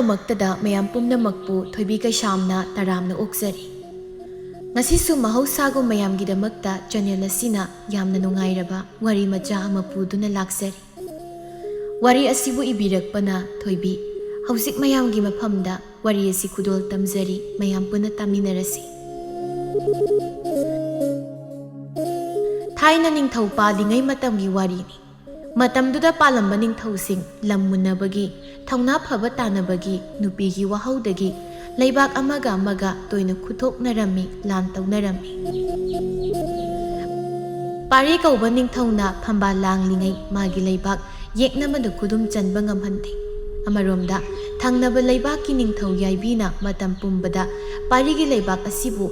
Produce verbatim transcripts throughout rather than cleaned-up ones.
ꯃꯛꯇꯗ ꯃꯌꯥꯝ ꯄꯨꯝꯅꯃꯛꯄꯨ ꯊꯣꯏꯕꯤ ꯀꯩꯁꯥꯝꯅ ꯇꯔꯥꯝꯅ ꯑꯣꯛꯆꯔꯤ꯫ ꯉꯁꯤꯁꯨ ꯃꯍꯧꯁꯥꯒꯨꯝ ꯃꯌꯥꯝꯒꯤꯗꯃꯛꯇ ꯆꯦꯅꯦꯜ ꯑꯁꯤꯅ ꯌꯥꯝꯅ ꯅꯨꯡꯉꯥꯏꯔꯕ ꯋꯥꯔꯤ ꯃꯆꯥ ꯑꯃ ꯄꯨꯗꯨꯅ ꯂꯥꯛꯆꯔꯤ꯫ ꯋꯥꯔꯤ ꯑꯁꯤꯕꯨ ꯏꯕꯤꯔꯛꯄꯅ ꯊꯣꯏꯕꯤ꯫ ꯍꯧꯖꯤꯛ ꯃꯌꯥꯝꯒꯤ ꯃꯐꯝꯗ ꯋꯥꯔꯤ ꯑꯁꯤ ꯈꯨꯗꯣꯜ ꯇꯝꯖꯔꯤ, ꯃꯌꯥꯝ ꯄꯨꯟꯅ ꯇꯥꯃꯤꯟꯅꯔꯁꯤ꯫ ꯊꯥꯏꯅ ꯅꯤꯡꯊꯧ ꯄꯥꯜꯂꯤꯉꯩ ꯃꯇꯝꯒꯤ ꯋꯥꯔꯤꯅꯤ꯫ ꯃꯇꯝꯗꯨꯗ ꯄꯥꯜꯂꯝꯕ ꯅꯤꯡꯊꯧꯁꯤꯡ ꯂꯝ ꯃꯨꯟꯅꯕꯒꯤ, ꯊꯧꯅꯥ ꯐꯕ ꯇꯥꯟꯅꯕꯒꯤ, ꯅꯨꯄꯤꯒꯤ ꯋꯥꯍꯧꯗꯒꯤ ꯂꯩꯕꯥꯛ ꯑꯃꯒ ꯑꯃꯒ ꯇꯣꯏꯅ ꯈꯨꯠꯊꯣꯛꯅꯔꯝꯃꯤ, ꯂꯥꯟ ꯇꯧꯅꯔꯝꯃꯤ꯫ ꯄꯥꯔꯤ ꯀꯧꯕ ꯅꯤꯡꯊꯧꯅ ꯐꯝꯕꯥꯜ ꯂꯥꯡꯂꯤꯉꯩ ꯃꯥꯒꯤ ꯂꯩꯕꯥꯛ ꯌꯦꯛꯅꯕꯗ ꯈꯨꯗꯨꯝ ꯆꯟꯕ ꯉꯝꯍꯟꯗꯦ꯫ ꯑꯃꯔꯣꯝꯗ, ꯊꯪꯅꯕ ꯂꯩꯕꯥꯛꯀꯤ ꯅꯤꯡꯊꯧ ꯌꯥꯏꯕꯤꯅ ꯃꯇꯝ ꯄꯨꯝꯕꯗ ꯄꯥꯔꯤꯒꯤ ꯂꯩꯕꯥꯛ ꯑꯁꯤꯕꯨ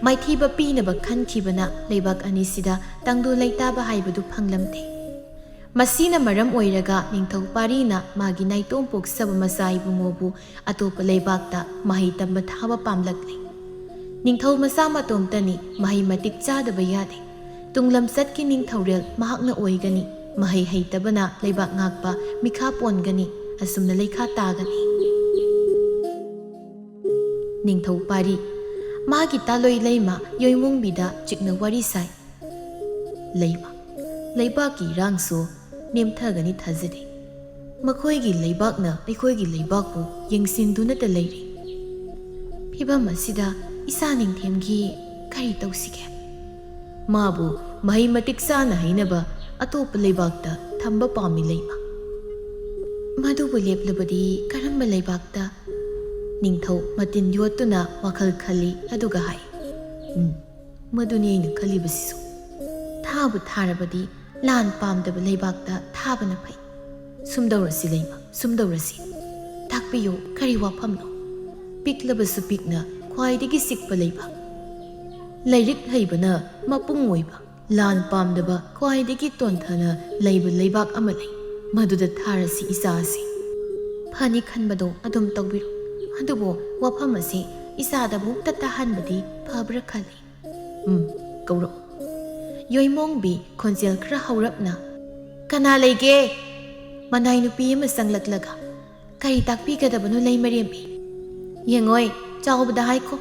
ꯃꯥꯏꯊꯤꯕ ꯄꯤꯅꯕ ꯈꯟꯈꯤꯕꯅ ꯂꯩꯕꯥꯛ ꯑꯅꯤꯁꯤꯗ ꯇꯪꯗꯨ ꯂꯩꯇꯥꯕ ꯍꯥꯏꯕꯗꯨ ꯐꯪꯂꯝꯗꯦ꯫ ꯃꯁꯤꯅ ꯃꯔꯝ ꯑꯣꯏꯔꯒ ꯅꯤꯡꯊꯧ ꯄꯥꯔꯤꯅ ꯃꯥꯒꯤ ꯅꯥꯏꯇꯣꯝ ꯄꯣꯛꯆꯕ ꯃꯆꯥ ꯏꯕꯨꯡꯉꯣꯕꯨ ꯑꯇꯣꯞꯄ ꯂꯩꯕꯥꯛꯇ ꯃꯍꯩ ꯇꯝꯕ ꯊꯥꯕ ꯄꯥꯝꯂꯛꯂꯦ꯫ ꯅꯤꯡꯊꯧ ꯃꯆꯥ ꯃꯇꯣꯝꯇꯅꯤ, ꯃꯍꯩ ꯃꯇꯤꯛ ꯆꯥꯗꯕ ꯌꯥꯗꯦ꯫ ꯇꯨꯡꯂꯝꯆꯠꯀꯤ ꯅꯤꯡꯊꯧꯔꯦꯜ ꯃꯍꯥꯛꯅ ꯑꯣꯏꯒꯅꯤ꯫ ꯃꯍꯩ ꯍꯩꯇꯕꯅ ꯂꯩꯕꯥꯛ ꯉꯥꯛꯄ ꯃꯤꯈꯥ ꯄꯣꯟꯒꯅꯤ꯫ ꯑꯁꯨꯝꯅ ꯂꯩꯈꯥ ꯇꯥꯒꯅꯤ꯫ ꯅꯤꯡꯊꯧ ꯄꯥꯔꯤ꯫ ꯃꯥꯒꯤ ꯇꯥꯂꯣꯏ ꯂꯩꯃ ꯌꯣꯏꯃꯣꯡꯕꯤꯗ ꯆꯤꯛꯅ ꯋꯥꯔꯤ ꯁꯥꯏ꯫ ꯂꯩꯃ, ꯂꯩꯕꯥꯛꯀꯤ ꯏꯔꯥꯡꯁꯨ ꯅꯦꯝꯊꯒꯅꯤ ꯊꯥꯖꯗꯦ꯫ ꯃꯈꯣꯏꯒꯤ ꯂꯩꯕꯥꯛꯅ ꯑꯩꯈꯣꯏꯒꯤ ꯂꯩꯕꯥꯛꯄꯨ ꯌꯦꯡꯁꯤꯟꯗꯨꯅꯇ ꯂꯩꯔꯤ꯫ ꯐꯤꯚꯝ ꯑꯁꯤꯗ ꯏꯆꯥ ꯅꯤꯡꯊꯦꯝꯒꯤ ꯀꯔꯤ ꯇꯧꯁꯤꯒꯦ? ꯃꯥꯕꯨ ꯃꯍꯩ ꯃꯇꯤꯛ ꯆꯥꯅ ꯍꯩꯅꯕ ꯑꯇꯣꯞꯄ ꯂꯩꯕꯥꯛꯇ ꯊꯝꯕ ꯄꯥꯝꯃꯤ ꯂꯩꯃ꯫ ꯃꯗꯨꯕꯨ ꯂꯦꯞꯂꯕꯗꯤ ꯀꯔꯝꯕ ꯂꯩꯕꯥꯛꯇ? ꯅꯤꯡꯊꯧ ꯃꯇꯤꯟ ꯌꯣꯠꯇꯨꯅ ꯋꯥꯈꯜ ꯈꯜꯂꯤ, ꯑꯗꯨꯒ ꯍꯥꯏ, "ꯎꯝ, ꯃꯗꯨꯅꯤ ꯑꯩꯅ ꯈꯜꯂꯤꯕꯁꯤꯁꯨ꯫ ꯊꯥꯕꯨ ꯊꯥꯔꯕꯗꯤ ꯂꯥꯟ ꯄꯥꯝꯗꯕ ꯂꯩꯕꯥꯛꯇ ꯊꯥꯕꯅ ꯐꯩ꯫ ꯁꯨꯝꯗꯧꯔꯁꯤ ꯂꯩꯃ, ꯁꯨꯝꯗꯧꯔꯁꯤ꯫ ꯇꯥꯛꯄꯤꯌꯨ, ꯀꯔꯤ ꯋꯥꯐꯝꯅꯣ?" ꯄꯤꯛꯂꯕꯁꯨ ꯄꯤꯛꯅ ꯈ꯭ꯋꯥꯏꯗꯒꯤ ꯆꯤꯛꯄ ꯂꯩꯕꯥꯛ꯫ ꯂꯥꯏꯔꯤꯛ ꯍꯩꯕꯅ ꯃꯄꯨꯡ ꯑꯣꯏꯕ, ꯂꯥꯟ ꯄꯥꯝꯗꯕ ꯈ꯭ꯋꯥꯏꯗꯒꯤ ꯇꯣꯟꯊꯅ ꯂꯩꯕ ꯂꯩꯕꯥꯛ ꯑꯃ ꯂꯩ꯫ ꯃꯗꯨꯗ ꯊꯥꯔꯁꯤ ꯏꯆꯥ ꯑꯁꯤ꯫ ꯐꯅꯤ ꯈꯟꯕꯗꯣ ꯑꯗꯨꯝ ꯇꯧꯕꯤꯔꯣ꯫ ꯑꯗꯨꯕꯨ ꯋꯥꯐꯝ ꯑꯁꯤ ꯏꯆꯥꯗ ꯑꯃꯨꯛꯇ ꯇꯥꯍꯟꯕꯗꯤ ꯐꯕ꯭ꯔꯥ ꯈꯜꯂꯤ꯫ ꯎꯝ, ꯀꯧꯔꯛꯎ꯫ ꯌꯣꯏꯃꯣꯡꯕꯤ ꯈꯣꯟꯖꯦꯜ ꯈꯔ ꯍꯧꯔꯞꯅ, "ꯀꯅꯥ ꯂꯩꯒꯦ?" ꯃꯅꯥꯏ ꯅꯨꯄꯤ ꯑꯃ ꯆꯪꯂꯛꯂꯒ, "ꯀꯔꯤ ꯇꯥꯛꯄꯤꯒꯗꯕꯅꯣ ꯂꯩꯃꯔꯦꯝꯕꯤ?" "ꯌꯦꯡꯉꯣꯏ, ꯆꯥꯎꯕꯗ ꯍꯥꯏꯈꯣ,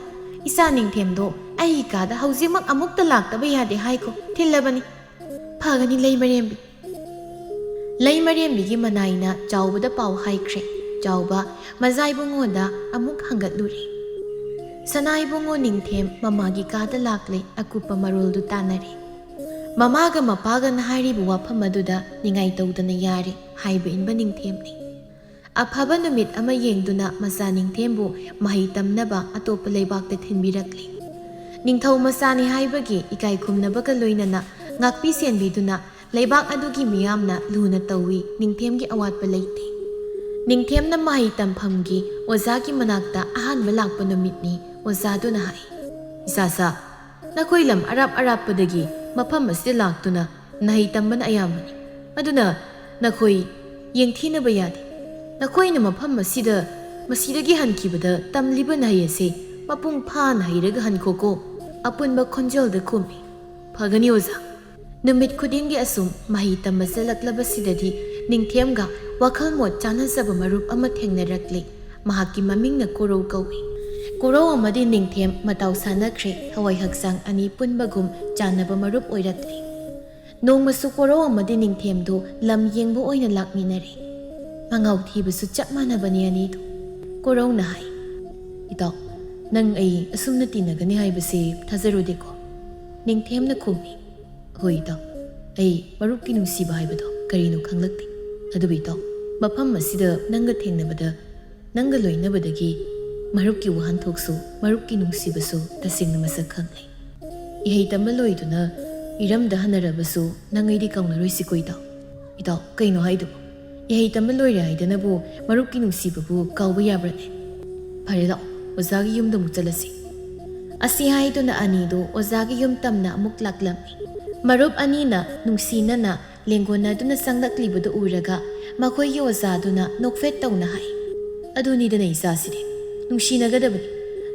ꯏꯆꯥ ꯅꯤꯡꯊꯦꯝꯗꯣ ꯑꯩꯒꯤ ꯀꯥꯗ ꯍꯧꯖꯤꯛꯃꯛ ꯑꯃꯨꯛꯇ ꯂꯥꯛꯇꯕ ꯌꯥꯗꯦ ꯍꯥꯏꯈꯣ, ꯊꯤꯜꯂꯕꯅꯤ꯫ ꯐꯒꯅꯤ ꯂꯩꯃꯔꯦꯝꯕꯤ꯫" ꯂꯩꯃꯔꯦꯝꯕꯤꯒꯤ ꯃꯅꯥꯏꯅ ꯆꯥꯎꯕꯗ ꯄꯥꯎ ꯍꯥꯏꯈ꯭ꯔꯦ꯫ ꯆꯥꯎꯕ ꯃꯖꯥ ꯏꯕꯨꯡꯉꯣꯗ ꯑꯃꯨꯛ ꯍꯪꯒꯠꯂꯨꯔꯦ꯫ ꯁꯅꯥ ꯏꯕꯨꯡꯉꯣ ꯅꯤꯡꯊꯦꯝ ꯃꯃꯥꯒꯤ ꯀꯥꯗ ꯂꯥꯛꯂꯦ, ꯑꯀꯨꯞꯄ ꯃꯔꯣꯜꯗꯨ ꯇꯥꯟꯅꯔꯦ꯫ ꯃꯃꯥꯒ ꯃꯄꯥꯒꯅ ꯍꯥꯏꯔꯤꯕ ꯋꯥꯐꯝ ꯑꯗꯨꯗ ꯅꯤꯡꯉꯥꯏ ꯇꯧꯗꯅ ꯌꯥꯔꯦ ꯍꯥꯏꯕ ꯏꯟꯕ ꯅꯤꯡꯊꯦꯝꯅꯤ꯫ ꯑꯐꯕ ꯅꯨꯃꯤꯠ ꯑꯃ ꯌꯦꯡꯗꯨꯅ ꯃꯆꯥ ꯅꯤꯡꯊꯦꯝꯕꯨ ꯃꯍꯩ ꯇꯝꯅꯕ ꯑꯇꯣꯞꯄ ꯂꯩꯕꯥꯛꯇ ꯊꯤꯟꯕꯤꯔꯛꯂꯤ꯫ ꯅꯤꯡꯊꯧ ꯃꯆꯥꯅꯤ ꯍꯥꯏꯕꯒꯤ ꯏꯀꯥꯏ ꯈꯨꯝꯅꯕꯒ ꯂꯣꯏꯅꯅ ꯉꯥꯛꯄꯤ ꯁꯦꯟꯕꯤꯗꯨꯅ ꯂꯩꯕꯥꯛ ꯑꯗꯨꯒꯤ ꯃꯤꯌꯥꯝꯅ ꯂꯨꯅ ꯇꯧꯏ, ꯅꯤꯡꯊꯦꯝꯒꯤ ꯑꯋꯥꯠꯄ ꯂꯩꯇꯦ꯫ ꯅꯤꯡꯊꯦꯝꯅ ꯃꯍꯩ ꯇꯝꯐꯝꯒꯤ ꯑꯣꯖꯥꯒꯤ ꯃꯅꯥꯛꯇ ꯑꯍꯥꯟꯕ ꯂꯥꯛꯄ ꯅꯨꯃꯤꯠꯅꯤ꯫ ꯑꯣꯖꯥꯗꯨꯅ ꯍꯥꯏ, "ꯏꯆꯥꯁꯥ, ꯅꯈꯣꯏ ꯂꯝ ꯑꯔꯥꯞ ꯑꯔꯥꯞꯄꯗꯒꯤ ꯃꯐꯝ ꯑꯁꯤꯗ ꯂꯥꯛꯇꯨꯅ ꯅꯍꯩ ꯇꯝꯕꯅ ꯑꯌꯥꯝꯕꯅꯤ꯫ ꯑꯗꯨꯅ ꯅꯈꯣꯏ ꯌꯦꯡꯊꯤꯅꯕ ꯌꯥꯗꯦ꯫ ꯅꯈꯣꯏꯅ ꯃꯐꯝ ꯑꯁꯤꯗ ꯃꯁꯤꯗꯒꯤ ꯍꯟꯈꯤꯕꯗ ꯇꯝꯂꯤꯕ ꯅꯍꯩ ꯑꯁꯤ ꯃꯄꯨꯡ ꯐꯥꯅ ꯍꯩꯔꯒ ꯍꯟꯈꯣꯀꯣ꯫" ꯑꯄꯨꯟꯕ ꯈꯣꯟꯖꯦꯜꯗ ꯈꯨꯝꯃꯤ, "ꯐꯒꯅꯤ ꯑꯣꯖꯥ꯫" ꯅꯨꯃꯤꯠ ꯈꯨꯗꯤꯡꯒꯤ ꯑꯁꯨꯝ ꯃꯍꯩ ꯇꯝꯕ ꯆꯠꯂꯛꯂꯕꯁꯤꯗꯗꯤ ꯅꯤꯡꯊꯦꯝꯒ ꯋꯥꯈꯜ ꯃꯣꯠ ꯆꯥꯟꯅꯖꯕ ꯃꯔꯨꯞ ꯑꯃ ꯊꯦꯡꯅꯔꯛꯂꯤ꯫ ꯃꯍꯥꯛꯀꯤ ꯃꯃꯤꯡꯅ ꯀꯣꯔꯧ ꯀꯧꯏ꯫ ꯀꯣꯔꯧ ꯑꯃꯗꯤ ꯅꯤꯡꯊꯦꯝ ꯃꯇꯥꯎ ꯁꯥꯟꯅꯈ꯭ꯔꯦ, ꯊꯋꯥꯏ ꯍꯛꯆꯥꯡ ꯑꯅꯤ ꯄꯨꯟꯕꯒꯨꯝ ꯆꯥꯟꯅꯕ ꯃꯔꯨꯞ ꯑꯣꯏꯔꯛꯂꯤ꯫ ꯅꯣꯡꯃꯁꯨ ꯀꯣꯔꯧ ꯑꯃꯗꯤ ꯅꯤꯡꯊꯦꯝꯗꯨ ꯂꯝ ꯌꯦꯡꯕ ꯑꯣꯏꯅ ꯂꯥꯛꯃꯤꯟꯅꯔꯦ꯫ ꯃꯉꯥꯎ ꯊꯤꯕꯁꯨ ꯆꯞ ꯃꯥꯟꯅꯕꯅꯤ ꯑꯅꯤꯗꯨ꯫ ꯀꯣꯔꯧꯅ ꯍꯥꯏ, "ꯏꯇꯥꯎ, ꯅꯪ ꯑꯩ ꯑꯁꯨꯝꯅ ꯇꯤꯟꯅꯒꯅꯤ ꯍꯥꯏꯕꯁꯤ ꯊꯥꯖꯔꯨꯗꯦꯀꯣ?" ꯅꯤꯡꯊꯦꯝꯅ ꯈꯨꯝꯃꯤ, "ꯍꯣꯏ ꯏꯇꯥꯎ, ꯑꯩ ꯃꯔꯨꯞꯀꯤ ꯅꯨꯡꯁꯤꯕ ꯍꯥꯏꯕꯗꯣ ꯀꯔꯤꯅꯣ ꯈꯪꯂꯛꯇꯦ꯫ ꯑꯗꯨꯕꯨ ꯏꯇꯥꯎ, ꯃꯐꯝ ꯑꯁꯤꯗ ꯅꯪꯒ ꯊꯦꯡꯅꯕꯗ, ꯅꯪꯒ ꯂꯣꯏꯅꯕꯗꯒꯤ ꯃꯔꯨꯞꯀꯤ ꯋꯥꯍꯟꯊꯣꯛꯁꯨ, ꯃꯔꯨꯞꯀꯤ ꯅꯨꯡꯁꯤꯕꯁꯨ ꯇꯁꯦꯡꯅ ꯃꯁꯛ ꯈꯪꯂꯦ꯫ ꯏꯍꯩ ꯇꯝꯕ ꯂꯣꯏꯗꯨꯅ ꯏꯔꯝꯗ ꯍꯟꯅꯔꯕꯁꯨ ꯅꯪ ꯑꯩꯗꯤ ꯀꯥꯎꯅꯔꯣꯏꯁꯤꯀꯣ ꯏꯇꯥꯎ꯫" "ꯏꯇꯥꯎ, ꯀꯩꯅꯣ ꯍꯥꯏꯗꯨꯕꯨ? ꯏꯍꯩ ꯇꯝꯕ ꯂꯣꯏꯔꯦ ꯍꯥꯏꯗꯅꯕꯨ ꯃꯔꯨꯞꯀꯤ ꯅꯨꯡꯁꯤꯕꯕꯨ ꯀꯥꯎꯕ ꯌꯥꯕ꯭ꯔꯅꯦ? ꯐꯔꯦ, ꯂꯥꯛꯑꯣ, ꯑꯣꯖꯥꯒꯤ ꯌꯨꯝꯗ ꯑꯃꯨꯛ ꯆꯠꯂꯁꯤ꯫" ꯑꯁꯤ ꯍꯥꯏꯗꯨꯅ ꯑꯅꯤꯗꯨ ꯑꯣꯖꯥꯒꯤ ꯌꯨꯝ ꯇꯝꯅ ꯑꯃꯨꯛ ꯂꯥꯛꯂꯝꯃꯤ꯫ ꯃꯔꯨꯞ ꯑꯅꯤꯅ ꯅꯨꯡꯁꯤꯅꯅ ꯂꯦꯡꯒꯣꯟꯅꯗꯨꯅ ꯆꯪꯂꯛꯂꯤꯕꯗꯨ ꯎꯔꯒ ꯃꯈꯣꯏꯒꯤ ꯑꯣꯖꯥꯗꯨꯅ ꯅꯣꯛꯐꯦꯠ ꯇꯧꯅ ꯍꯥꯏ, "ꯑꯗꯨꯅꯤꯗꯅ ꯏꯆꯥꯁꯤꯗꯤ, ꯅꯨꯡꯁꯤꯅꯒꯗꯕꯅꯤ꯫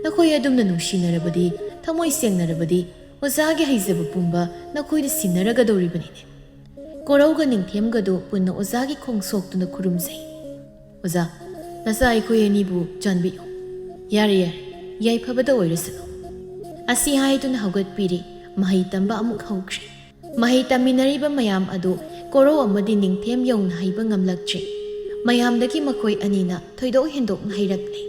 ꯅꯈꯣꯏ ꯑꯗꯨꯝꯅ ꯅꯨꯡꯁꯤꯅꯔꯕꯗꯤ, ꯊꯃꯣꯏ ꯁꯦꯡꯅꯔꯕꯗꯤ, ꯑꯣꯖꯥꯒꯤ ꯍꯩꯖꯕ ꯄꯨꯝꯕ ꯅꯈꯣꯏꯗ ꯁꯤꯟꯅꯔꯒꯗꯧꯔꯤꯕꯅꯤꯅꯦ꯫" ꯀꯣꯔꯧꯒ ꯅꯤꯡꯊꯦꯝꯒꯗꯨ ꯄꯨꯟꯅ ꯑꯣꯖꯥꯒꯤ ꯈꯣꯡ ꯁꯣꯛꯇꯨꯅ ꯈꯨꯔꯨꯝꯖꯩ꯫ "ꯑꯣꯖꯥ, "ꯅꯆꯥ ꯑꯩꯈꯣꯏ ꯑꯅꯤꯕꯨ ꯆꯥꯟꯕꯤꯌꯨ꯫ ꯌꯥꯔꯦ, ꯌꯥꯔꯦ, ꯌꯥꯏꯐꯕꯗ ꯑꯣꯏꯔꯁꯅꯨ"꯫ ꯑꯁꯤ ꯍꯥꯏꯗꯨꯅ ꯍꯧꯒꯠꯄꯤꯔꯦ꯫ ꯃꯍꯩ ꯇꯝꯕ ꯑꯃꯨꯛ ꯍꯧꯈ꯭ꯔꯦ꯫ ꯃꯍꯩ ꯇꯝꯃꯤꯟꯅꯔꯤꯕ ꯃꯌꯥꯝ ꯑꯗꯨ ꯀꯣꯔꯧ ꯑꯃꯗꯤ ꯅꯤꯡꯊꯦꯝ ꯌꯧꯅ ꯍꯩꯕ ꯉꯝꯂꯛꯇ꯭ꯔꯦ꯫ ꯃꯌꯥꯝꯗꯒꯤ ꯃꯈꯣꯏ ꯑꯅꯤꯅ ꯊꯣꯏꯗꯣꯛ ꯍꯦꯟꯗꯣꯛꯅ ꯍꯩꯔꯛꯂꯦ꯫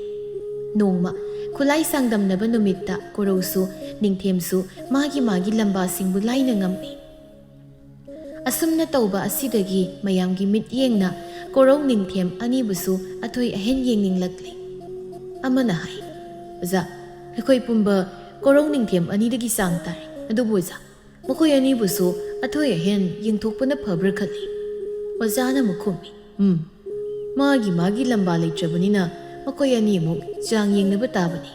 ꯅꯣꯡꯃ ꯈꯨꯠꯂꯥꯏ ꯆꯥꯡꯗꯝꯅꯕ ꯅꯨꯃꯤꯠꯇ ꯀꯣꯔꯧꯁꯨ ꯅꯤꯡꯊꯦꯝꯁꯨ ꯃꯥꯒꯤ ꯃꯥꯒꯤ ꯂꯝꯕꯥꯁꯤꯡꯕꯨ ꯂꯥꯏꯅ ꯉꯝꯃꯤ꯫ ꯑꯁꯨꯝꯅ ꯇꯧꯕ ꯑꯁꯤꯗꯒꯤ ꯃꯌꯥꯝꯒꯤ ꯃꯤꯠꯌꯦꯡꯅ ꯀꯣꯔꯧ ꯅꯤꯡꯊꯦꯝ ꯑꯅꯤꯕꯨꯁꯨ ꯑꯊꯣꯏ ꯑꯍꯦꯟ ꯌꯦꯡꯅꯤꯡꯂꯛꯂꯦ꯫ ꯑꯃꯅ ꯍꯥꯏ, "ꯑꯣꯖꯥ, ꯑꯩꯈꯣꯏ ꯄꯨꯝꯕ ꯀꯣꯔꯧ ꯅꯤꯡꯊꯦꯝ ꯑꯅꯤꯗꯒꯤ ꯆꯥꯡ ꯇꯥꯔꯦ꯫ ꯑꯗꯨꯕꯨ ꯑꯣꯖꯥ, ꯃꯈꯣꯏ ꯑꯅꯤꯕꯨꯁꯨ ꯑꯊꯣꯏ ꯑꯍꯦꯟ ꯌꯦꯡꯊꯣꯛꯄꯅ ꯐꯕ꯭ꯔꯥ ꯈꯜꯂꯤ"꯫ ꯑꯣꯖꯥꯅ ꯑꯃꯨꯛ ꯈꯨꯝꯃꯤ, "ꯎꯝ, ꯃꯥꯒꯤ ꯃꯥꯒꯤ ꯂꯝꯕꯥ ꯂꯩꯇ꯭ꯔꯕꯅꯤꯅ ꯃꯈꯣꯏ ꯑꯅꯤꯃꯨꯛ ꯆꯥꯡ ꯌꯦꯡꯅꯕ ꯇꯥꯕꯅꯤ"꯫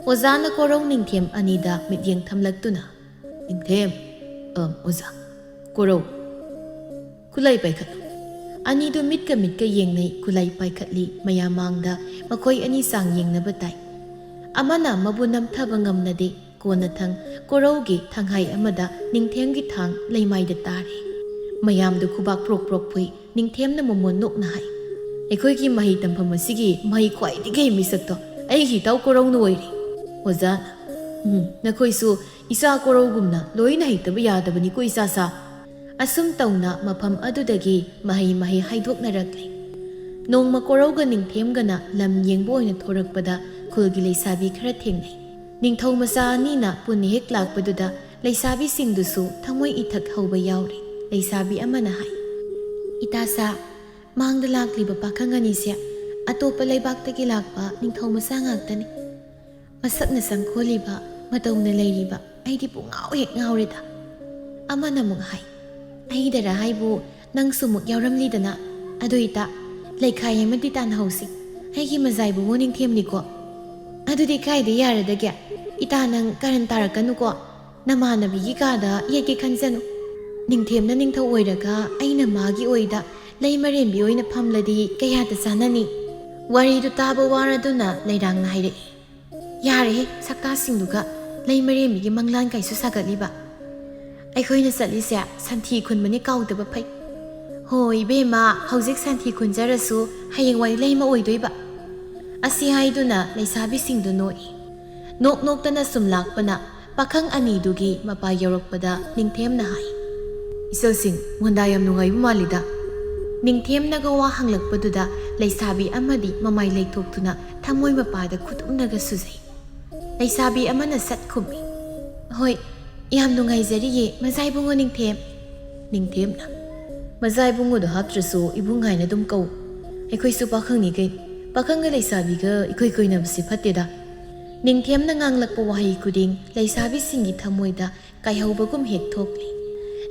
ꯑꯣꯖꯥꯅ ꯀꯣꯔꯧ ꯅꯤꯡꯊꯦꯝ ꯑꯅꯤꯗ ꯃꯤꯠꯌꯦꯡ ꯊꯝꯂꯛꯇꯨꯅ, "ꯅꯤꯡꯊꯦꯝ, ꯑꯝ, ꯑꯣꯖꯥ, ꯀꯣꯔꯧ, ꯈꯨꯠꯂꯥꯏ ꯄꯥꯏꯈꯠꯂꯨ"꯫ ꯑꯅꯤꯗꯨ ꯃꯤꯠꯀ ꯃꯤꯠꯀ ꯌꯦꯡꯅꯩ, ꯈꯨꯠꯂꯥꯏ ꯄꯥꯏꯈꯠꯂꯤ꯫ ꯃꯌꯥꯝ ꯃꯥꯡꯗ ꯃꯈꯣꯏ ꯑꯅꯤ ꯆꯥꯡ ꯌꯦꯡꯅꯕ ꯇꯥꯏ꯫ ꯑꯃꯅ ꯑꯃꯕꯨ ꯅꯝꯊꯕ ꯉꯝꯅꯗꯦ꯫ ꯀꯣꯟꯅꯊꯪ ꯀꯣꯔꯧꯒꯤ ꯊꯪꯍꯥꯏ ꯑꯃꯗ ꯅꯤꯡꯊꯦꯝꯒꯤ ꯊꯥꯡ ꯂꯩꯃꯥꯏꯗ ꯇꯥꯔꯦ꯫ ꯃꯌꯥꯝꯗꯨ ꯈꯨꯕꯥꯛ ꯄ꯭ꯔꯣꯛ ꯄ꯭ꯔꯣꯛ ꯐꯨꯏ꯫ ꯅꯤꯡꯊꯦꯝꯅ ꯃꯃꯣꯟ ꯅꯣꯛꯅ ꯍꯥꯏ, "ꯑꯩꯈꯣꯏꯒꯤ ꯃꯍꯩ ꯇꯝꯐꯝ ꯑꯁꯤꯒꯤ ꯃꯍꯩ ꯈ꯭ꯋꯥꯏꯗꯒꯤ ꯍꯩ ꯃꯤꯁꯛꯇꯣ ꯑꯩꯒꯤ ꯏꯇꯥꯎ ꯀꯣꯔꯧꯅ ꯑꯣꯏꯔꯦ"꯫ ꯑꯣꯖꯥꯅ, "ꯎꯝ, ꯅꯈꯣꯏꯁꯨ ꯏꯆꯥ ꯀꯣꯔꯧꯒꯨꯝꯅ ꯂꯣꯏꯅ ꯍꯩꯇꯕ ꯌꯥꯗꯕꯅꯤꯀꯣ ꯏꯆꯥꯁꯥ"꯫ ꯑꯁꯨꯝ ꯇꯧꯅ ꯃꯐꯝ ꯑꯗꯨꯗꯒꯤ ꯃꯍꯩ ꯃꯍꯩ ꯍꯥꯏꯗꯣꯛꯅꯔꯛꯂꯤ꯫ ꯅꯣꯡꯃ ꯀꯣꯔꯧꯒ ꯅꯤꯡꯊꯦꯝꯒꯅ ꯂꯝ ꯌꯦꯡꯕ ꯑꯣꯏꯅ ꯊꯣꯔꯛꯄꯗ ꯈꯨꯜꯒꯤ ꯂꯩꯁꯥꯕꯤ ꯈꯔ ꯊꯦꯡꯅꯩ꯫ ꯅꯤꯡꯊꯧ ꯃꯆꯥ ꯑꯅꯤꯅ ꯄꯨꯟꯅ ꯍꯦꯛ ꯂꯥꯛꯄꯗꯨꯗ ꯂꯩꯁꯥꯕꯤꯁꯤꯡꯗꯨꯁꯨ ꯊꯃꯣꯏ ꯏꯊꯛ ꯍꯧꯕ ꯌꯥꯎꯔꯤ꯫ ꯂꯩꯁꯥꯕꯤ ꯑꯃꯅ ꯍꯥꯏ, "ꯏꯇꯥꯁꯥ, ꯃꯥꯡꯗ ꯂꯥꯛꯂꯤꯕ ꯄꯥꯈꯪ ꯑꯅꯤꯁꯦ ꯑꯇꯣꯞꯄ ꯂꯩꯕꯥꯛꯇꯒꯤ ꯂꯥꯛꯄ ꯅꯤꯡꯊꯧ ꯃꯆꯥ ꯉꯥꯛꯇꯅꯤ꯫ ꯃꯁꯛꯅ ꯆꯪꯈꯣꯜꯂꯤꯕ, ꯃꯇꯧꯅ ꯂꯩꯔꯤꯕ, ꯑꯩꯗꯤ ꯄꯨꯡꯉꯥꯎ ꯍꯦꯛ ꯉꯥꯎꯔꯦꯗ"꯫ ꯑꯃꯅ ꯑꯃꯨꯛ ꯍꯥꯏ, "ꯑꯩꯗꯔ ꯍꯥꯏꯕꯨ ꯅꯪꯁꯨ ꯑꯃꯨꯛ ꯌꯥꯎꯔꯝꯂꯤꯗꯅ꯫ ꯑꯗꯨ ꯏꯇꯥ, ꯂꯩꯈꯥꯏ ꯑꯃꯗꯤ ꯇꯥꯟꯅꯍꯧꯁꯤ꯫ ꯑꯩꯒꯤ ꯃꯖꯥꯏꯕꯨꯡꯉꯣ ꯅꯤꯡꯊꯦꯝꯅꯤꯀꯣ"꯫ "ꯑꯗꯨꯗꯤ ꯀꯥꯏꯗ ꯌꯥꯔꯗꯒꯦ? ꯏꯇꯥ, ꯅꯪ ꯀꯔꯟ ꯇꯥꯔꯛꯀꯅꯨꯀꯣ꯫ ꯅꯃꯥꯟꯅꯕꯤꯒꯤ ꯀꯥꯗ ꯌꯦꯠꯀꯦ ꯈꯟꯖꯅꯨ꯫ ꯅꯤꯡꯊꯦꯝꯅ ꯅꯤꯡꯊꯧ ꯑꯣꯏꯔꯒ ꯑꯩꯅ ꯃꯥꯒꯤ ꯑꯣꯏꯗ ꯂꯩ ꯃꯔꯦꯝꯕꯤ ꯑꯣꯏꯅ ꯐꯝꯂꯗꯤ ꯀꯌꯥꯗ ꯆꯥꯟꯅꯅꯤ?" ꯋꯥꯔꯤꯗꯨ ꯇꯥꯕ ꯋꯥꯔꯗꯨꯅ ꯂꯩꯔꯥꯡꯅ ꯍꯥꯏꯔꯛꯏ, "ꯌꯥꯔꯦꯍꯦ, ꯁꯛꯇꯥꯁꯤꯡꯗꯨꯒ ꯂꯩ ꯃꯔꯦꯝꯕꯤꯒꯤ ꯃꯪꯂꯥꯟ ꯀꯥꯏꯁꯨ ꯁꯥꯒꯠꯂꯤꯕ꯫ ꯑꯩꯈꯣꯏꯅ ꯆꯠꯂꯤꯁꯦ ꯁꯟꯊꯤ ꯈꯨꯟꯕꯅꯤ ꯀꯥꯎꯗꯕ ꯐꯩ"꯫ "ꯍꯣ ꯏꯕꯦꯝꯃ, ꯍꯧꯖꯤꯛ ꯁꯟꯊꯤ ꯈꯨꯟꯖꯔꯁꯨ ꯍꯌꯦꯡꯋꯥꯏ ꯂꯩꯃ ꯑꯣꯏꯗꯣꯏꯕ?" ꯑꯁꯤ ꯍꯥꯏꯗꯨꯅ ꯂꯩꯁꯥꯕꯤꯁꯤꯡꯗꯨ ꯅꯣꯛꯏ꯫ ꯅꯣꯛ ꯅꯣꯛꯇꯅ ꯁꯨꯝ ꯂꯥꯛꯄꯅ ꯄꯥꯈꯪ ꯑꯅꯤꯗꯨꯒꯤ ꯃꯄꯥ ꯌꯧꯔꯛꯄꯗ ꯅꯤꯡꯊꯦꯝꯅ ꯍꯥꯏ, "ꯏꯆꯜꯁꯤꯡ, ꯃꯣꯟꯗꯥ ꯌꯥꯝ ꯅꯨꯡꯉꯥꯏꯕ ꯃꯥꯜꯂꯤꯗ?" ꯅꯤꯡꯊꯦꯝꯅꯒ ꯋꯥ ꯍꯪꯂꯛꯄꯗꯨꯗ ꯂꯩꯁꯥꯕꯤ ꯑꯃꯗꯤ ꯃꯃꯥꯏ ꯂꯩꯊꯣꯛꯇꯨꯅ ꯊꯃꯣꯏ ꯃꯄꯥꯗ ꯈꯨꯗꯨꯝꯅꯒ ꯁꯨꯖꯩ꯫ ꯂꯩꯁꯥꯕꯤ ꯑꯃꯅ ꯁꯠ ꯈꯨꯝꯃꯤ, "ꯍꯣꯏ, ꯌꯥꯝ ꯅꯨꯡꯉꯥꯏꯖꯔꯤꯌꯦ, ꯃꯖꯥ ꯏꯕꯨꯡꯉꯣ ꯅꯤꯡꯊꯦꯝ꯫" ꯅꯤꯡꯊꯦꯝꯅ, "ꯃꯖꯥ ꯏꯕꯨꯡꯉꯣꯗꯣ ꯍꯥꯞꯇ꯭ꯔꯁꯨ ꯏꯕꯨꯡ ꯍꯥꯏꯅ ꯑꯗꯨꯝ ꯀꯧ꯫ ꯑꯩꯈꯣꯏꯁꯨ ꯄꯥꯈꯪꯅꯤ ꯀꯩꯅꯣ꯫ ꯄꯥꯈꯪꯒ ꯂꯩꯁꯥꯕꯤꯒ ꯏꯀꯣꯏ ꯀꯣꯏꯅꯕꯁꯦ ꯐꯠꯇꯦꯗ꯫" ꯅꯤꯡꯊꯦꯝꯅ ꯉꯥꯡꯂꯛꯄ ꯋꯥꯍꯩ ꯈꯨꯗꯤꯡ ꯂꯩꯁꯥꯕꯤꯁꯤꯡꯒꯤ ꯊꯃꯣꯏꯗ ꯀꯥꯏꯍꯧꯕꯒꯨꯝ ꯍꯦꯛ ꯊꯣꯛꯂꯤ꯫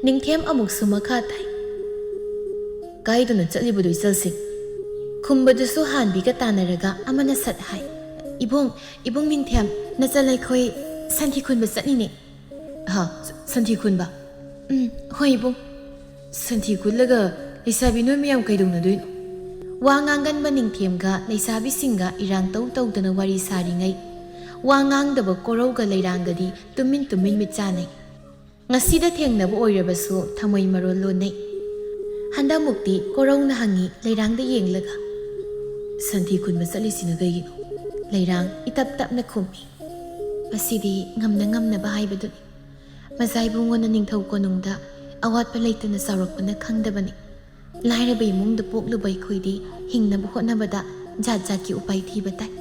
ꯅꯤꯡꯊꯦꯝ ꯑꯃꯨꯛꯁꯨ ꯃꯈꯥ ꯇꯥꯏ, "ꯀꯥꯏꯗꯅꯣ ꯆꯠꯂꯤꯕꯗꯣ ꯏꯆꯜꯁꯤꯡ?" ꯈꯨꯝꯕꯗꯨꯁꯨ ꯍꯥꯟꯕꯤꯒ ꯇꯥꯟꯅꯔꯒ ꯑꯃꯅ ꯁꯠ ꯍꯥꯏ, "ꯏꯕꯨꯡ, ꯏꯕꯨꯡ ꯅꯤꯡꯊꯦꯝ, ꯅꯆꯜ ꯑꯩꯈꯣꯏ ꯁꯟꯊꯤ ꯈꯨꯟꯕ ꯆꯠꯂꯤꯅꯦ꯫" "ꯍꯥ? ꯁ-, ꯁꯟꯊꯤ ꯈꯨꯟꯕ?" "ꯎꯝ, ꯍꯣꯏ ꯏꯕꯨꯡ꯫" "ꯁꯟꯊꯤ ꯈꯨꯜꯂꯒ ꯂꯩꯁꯥꯕꯤ ꯅꯣꯏ ꯃꯌꯥꯝ ꯀꯩꯗꯧꯅꯗꯣꯏꯅꯣ?" ꯋꯥ ꯉꯥꯡꯒꯟꯕ ꯅꯤꯡꯊꯦꯝꯒ ꯂꯩꯁꯥꯕꯤꯁꯤꯡꯒ ꯏꯔꯥꯡ ꯇꯧ ꯇꯧꯗꯅ ꯋꯥꯔꯤ ꯁꯥꯔꯤꯉꯩ, ꯋꯥ ꯉꯥꯡꯗꯕ ꯀꯣꯔꯧꯒ ꯂꯩꯔꯥꯡꯒꯗꯤ ꯇꯨꯃꯤꯟ ꯇꯨꯃꯤꯟ ꯃꯤꯠ ꯆꯥꯟꯅꯩ꯫ ꯉꯁꯤꯗ ꯊꯦꯡꯅꯕ ꯑꯣꯏꯔꯕꯁꯨ ꯊꯃꯣꯏ ꯃꯔꯣꯜ ꯂꯣꯟꯅꯩ꯫ ꯍꯟꯗꯛꯃꯨꯛꯇꯤ ꯀꯣꯔꯧꯅ ꯍꯪꯉꯤ ꯂꯩꯔꯥꯡꯗ ꯌꯦꯡꯂꯒ, "ꯁꯟꯊꯤ ꯈꯨꯟꯕ ꯆꯠꯂꯤꯁꯤꯅ ꯀꯩꯒꯤꯅꯣ?" ꯂꯩꯔꯥꯡ ꯏꯇꯞ ꯇꯞꯅ ꯈꯨꯝꯃꯤ, "ꯑꯁꯤꯗꯤ ꯉꯝꯅ ꯉꯝꯅꯕ ꯍꯥꯏꯕꯗꯨꯅꯤ꯫ ꯃꯖꯥ ꯏꯕꯨꯡꯉꯣꯅ ꯅꯤꯡꯊꯧ ꯀꯣꯅꯨꯡꯗ ꯑꯋꯥꯠꯄ ꯂꯩꯇꯅ ꯆꯥꯎꯔꯛꯄꯅ ꯈꯪꯗꯕꯅꯤ꯫ ꯂꯥꯏꯔꯕ ꯏꯃꯨꯡꯗ ꯄꯣꯛꯂꯨꯕ ꯑꯩꯈꯣꯏꯗꯤ ꯍꯤꯡꯅꯕ ꯍꯣꯠꯅꯕꯗ ꯖꯥꯠ ꯖꯥꯠꯀꯤ ꯎꯄꯥꯏ ꯊꯤꯕ ꯇꯥꯏ꯫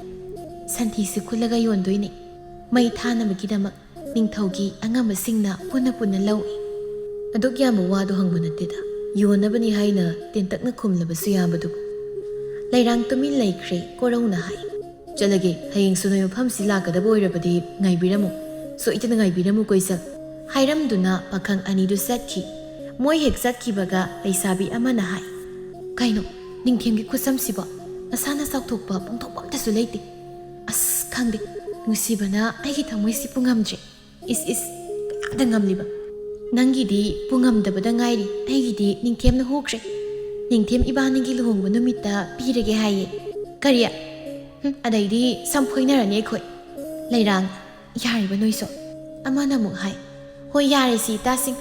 ꯁꯟꯊꯤꯁꯤ ꯈꯨꯜꯂꯒ ꯌꯣꯟꯗꯣꯏꯅꯤ꯫ ꯃꯩ ꯊꯥꯅꯕꯒꯤꯗꯃꯛ ꯅꯤꯡꯊꯧꯒꯤ ꯑꯉꯝꯕꯁꯤꯡꯅ ꯄꯨꯟꯅ ꯄꯨꯟꯅ ꯂꯧꯏ꯫" "ꯑꯗꯨꯛ ꯌꯥꯝꯕ ꯋꯥꯗꯣ ꯍꯪꯕ ꯅꯠꯇꯦꯗ, ꯌꯣꯟꯅꯕꯅꯤ ꯍꯥꯏꯅ ꯇꯦꯟꯇꯛꯅ ꯈꯨꯝꯂꯕꯁꯨ ꯌꯥꯕꯗꯨꯕꯨ꯫" ꯂꯩꯔꯥꯡ ꯇꯨꯃꯤꯟ ꯂꯩꯈ꯭ꯔꯦ꯫ ꯀꯣꯔꯧꯅ ꯍꯥꯏ, "ꯆꯠꯂꯒꯦ, ꯍꯌꯦꯡꯁꯨ ꯅꯣꯏ ꯃꯐꯝꯁꯤ ꯂꯥꯛꯀꯗꯕ ꯑꯣꯏꯔꯕꯗꯤ ꯉꯥꯏꯕꯤꯔꯝꯃꯨ, ꯁꯣꯏꯗꯅ ꯉꯥꯏꯕꯤꯔꯝꯃꯨꯀꯣ ꯏꯆꯜ꯫" ꯍꯥꯏꯔꯝꯗꯨꯅ ꯄꯥꯈꯪ ꯑꯅꯤꯗꯨ ꯆꯠꯈꯤ꯫ ꯃꯣꯏ ꯍꯦꯛ ꯆꯠꯈꯤꯕꯒ ꯂꯩꯁꯥꯕꯤ ꯑꯃꯅ ꯍꯥꯏ, "ꯀꯩꯅꯣ, ꯅꯤꯡꯊꯦꯝꯒꯤ ꯈꯨꯠꯁꯝꯁꯤꯕꯣ? ꯃꯁꯥꯅ ꯆꯥꯎꯊꯣꯛꯄ ꯄꯣꯡꯊꯣꯛꯄ ꯑꯝꯇꯁꯨ ꯂꯩꯇꯦ꯫ ꯑꯁ, ꯈꯪꯗꯦ, ꯅꯨꯡꯁꯤꯕꯅ ꯑꯩꯒꯤ ꯊꯃꯣꯏꯁꯤ ꯄꯨꯉꯝꯗ꯭ꯔꯦ꯫ ꯏꯁ, ꯏꯁ, ꯀꯌꯥꯗ ꯉꯝꯂꯤꯕ? ꯅꯪꯒꯤꯗꯤ ꯄꯨꯉꯝꯗꯕꯗ ꯉꯥꯏꯔꯤ, ꯑꯩꯒꯤꯗꯤ ꯅꯤꯡꯊꯦꯝꯅ ꯍꯨꯈ꯭ꯔꯦ꯫ ꯅꯤꯡꯊꯦꯝ ꯏꯕꯥꯅꯤꯒꯤ ꯂꯨꯍꯣꯡꯕ ꯅꯨꯃꯤꯠꯇ ꯄꯤꯔꯒꯦ ꯍꯥꯏꯌꯦ꯫" "ꯀꯔꯤ? ꯍꯨꯝ, ꯑꯗꯩꯗꯤ ꯁꯝ ꯐꯣꯏꯅꯔꯅꯤ ꯑꯩꯈꯣꯏ꯫" ꯂꯩꯔꯥꯡ, "ꯌꯥꯔꯤꯕ ꯅꯣꯏꯁꯨ?" ꯑꯃꯅ ꯑꯃꯨꯛ ꯍꯥꯏ, "ꯍꯣꯏ, ꯌꯥꯔꯦꯁꯤ ꯏꯇꯥꯁꯤꯡ꯫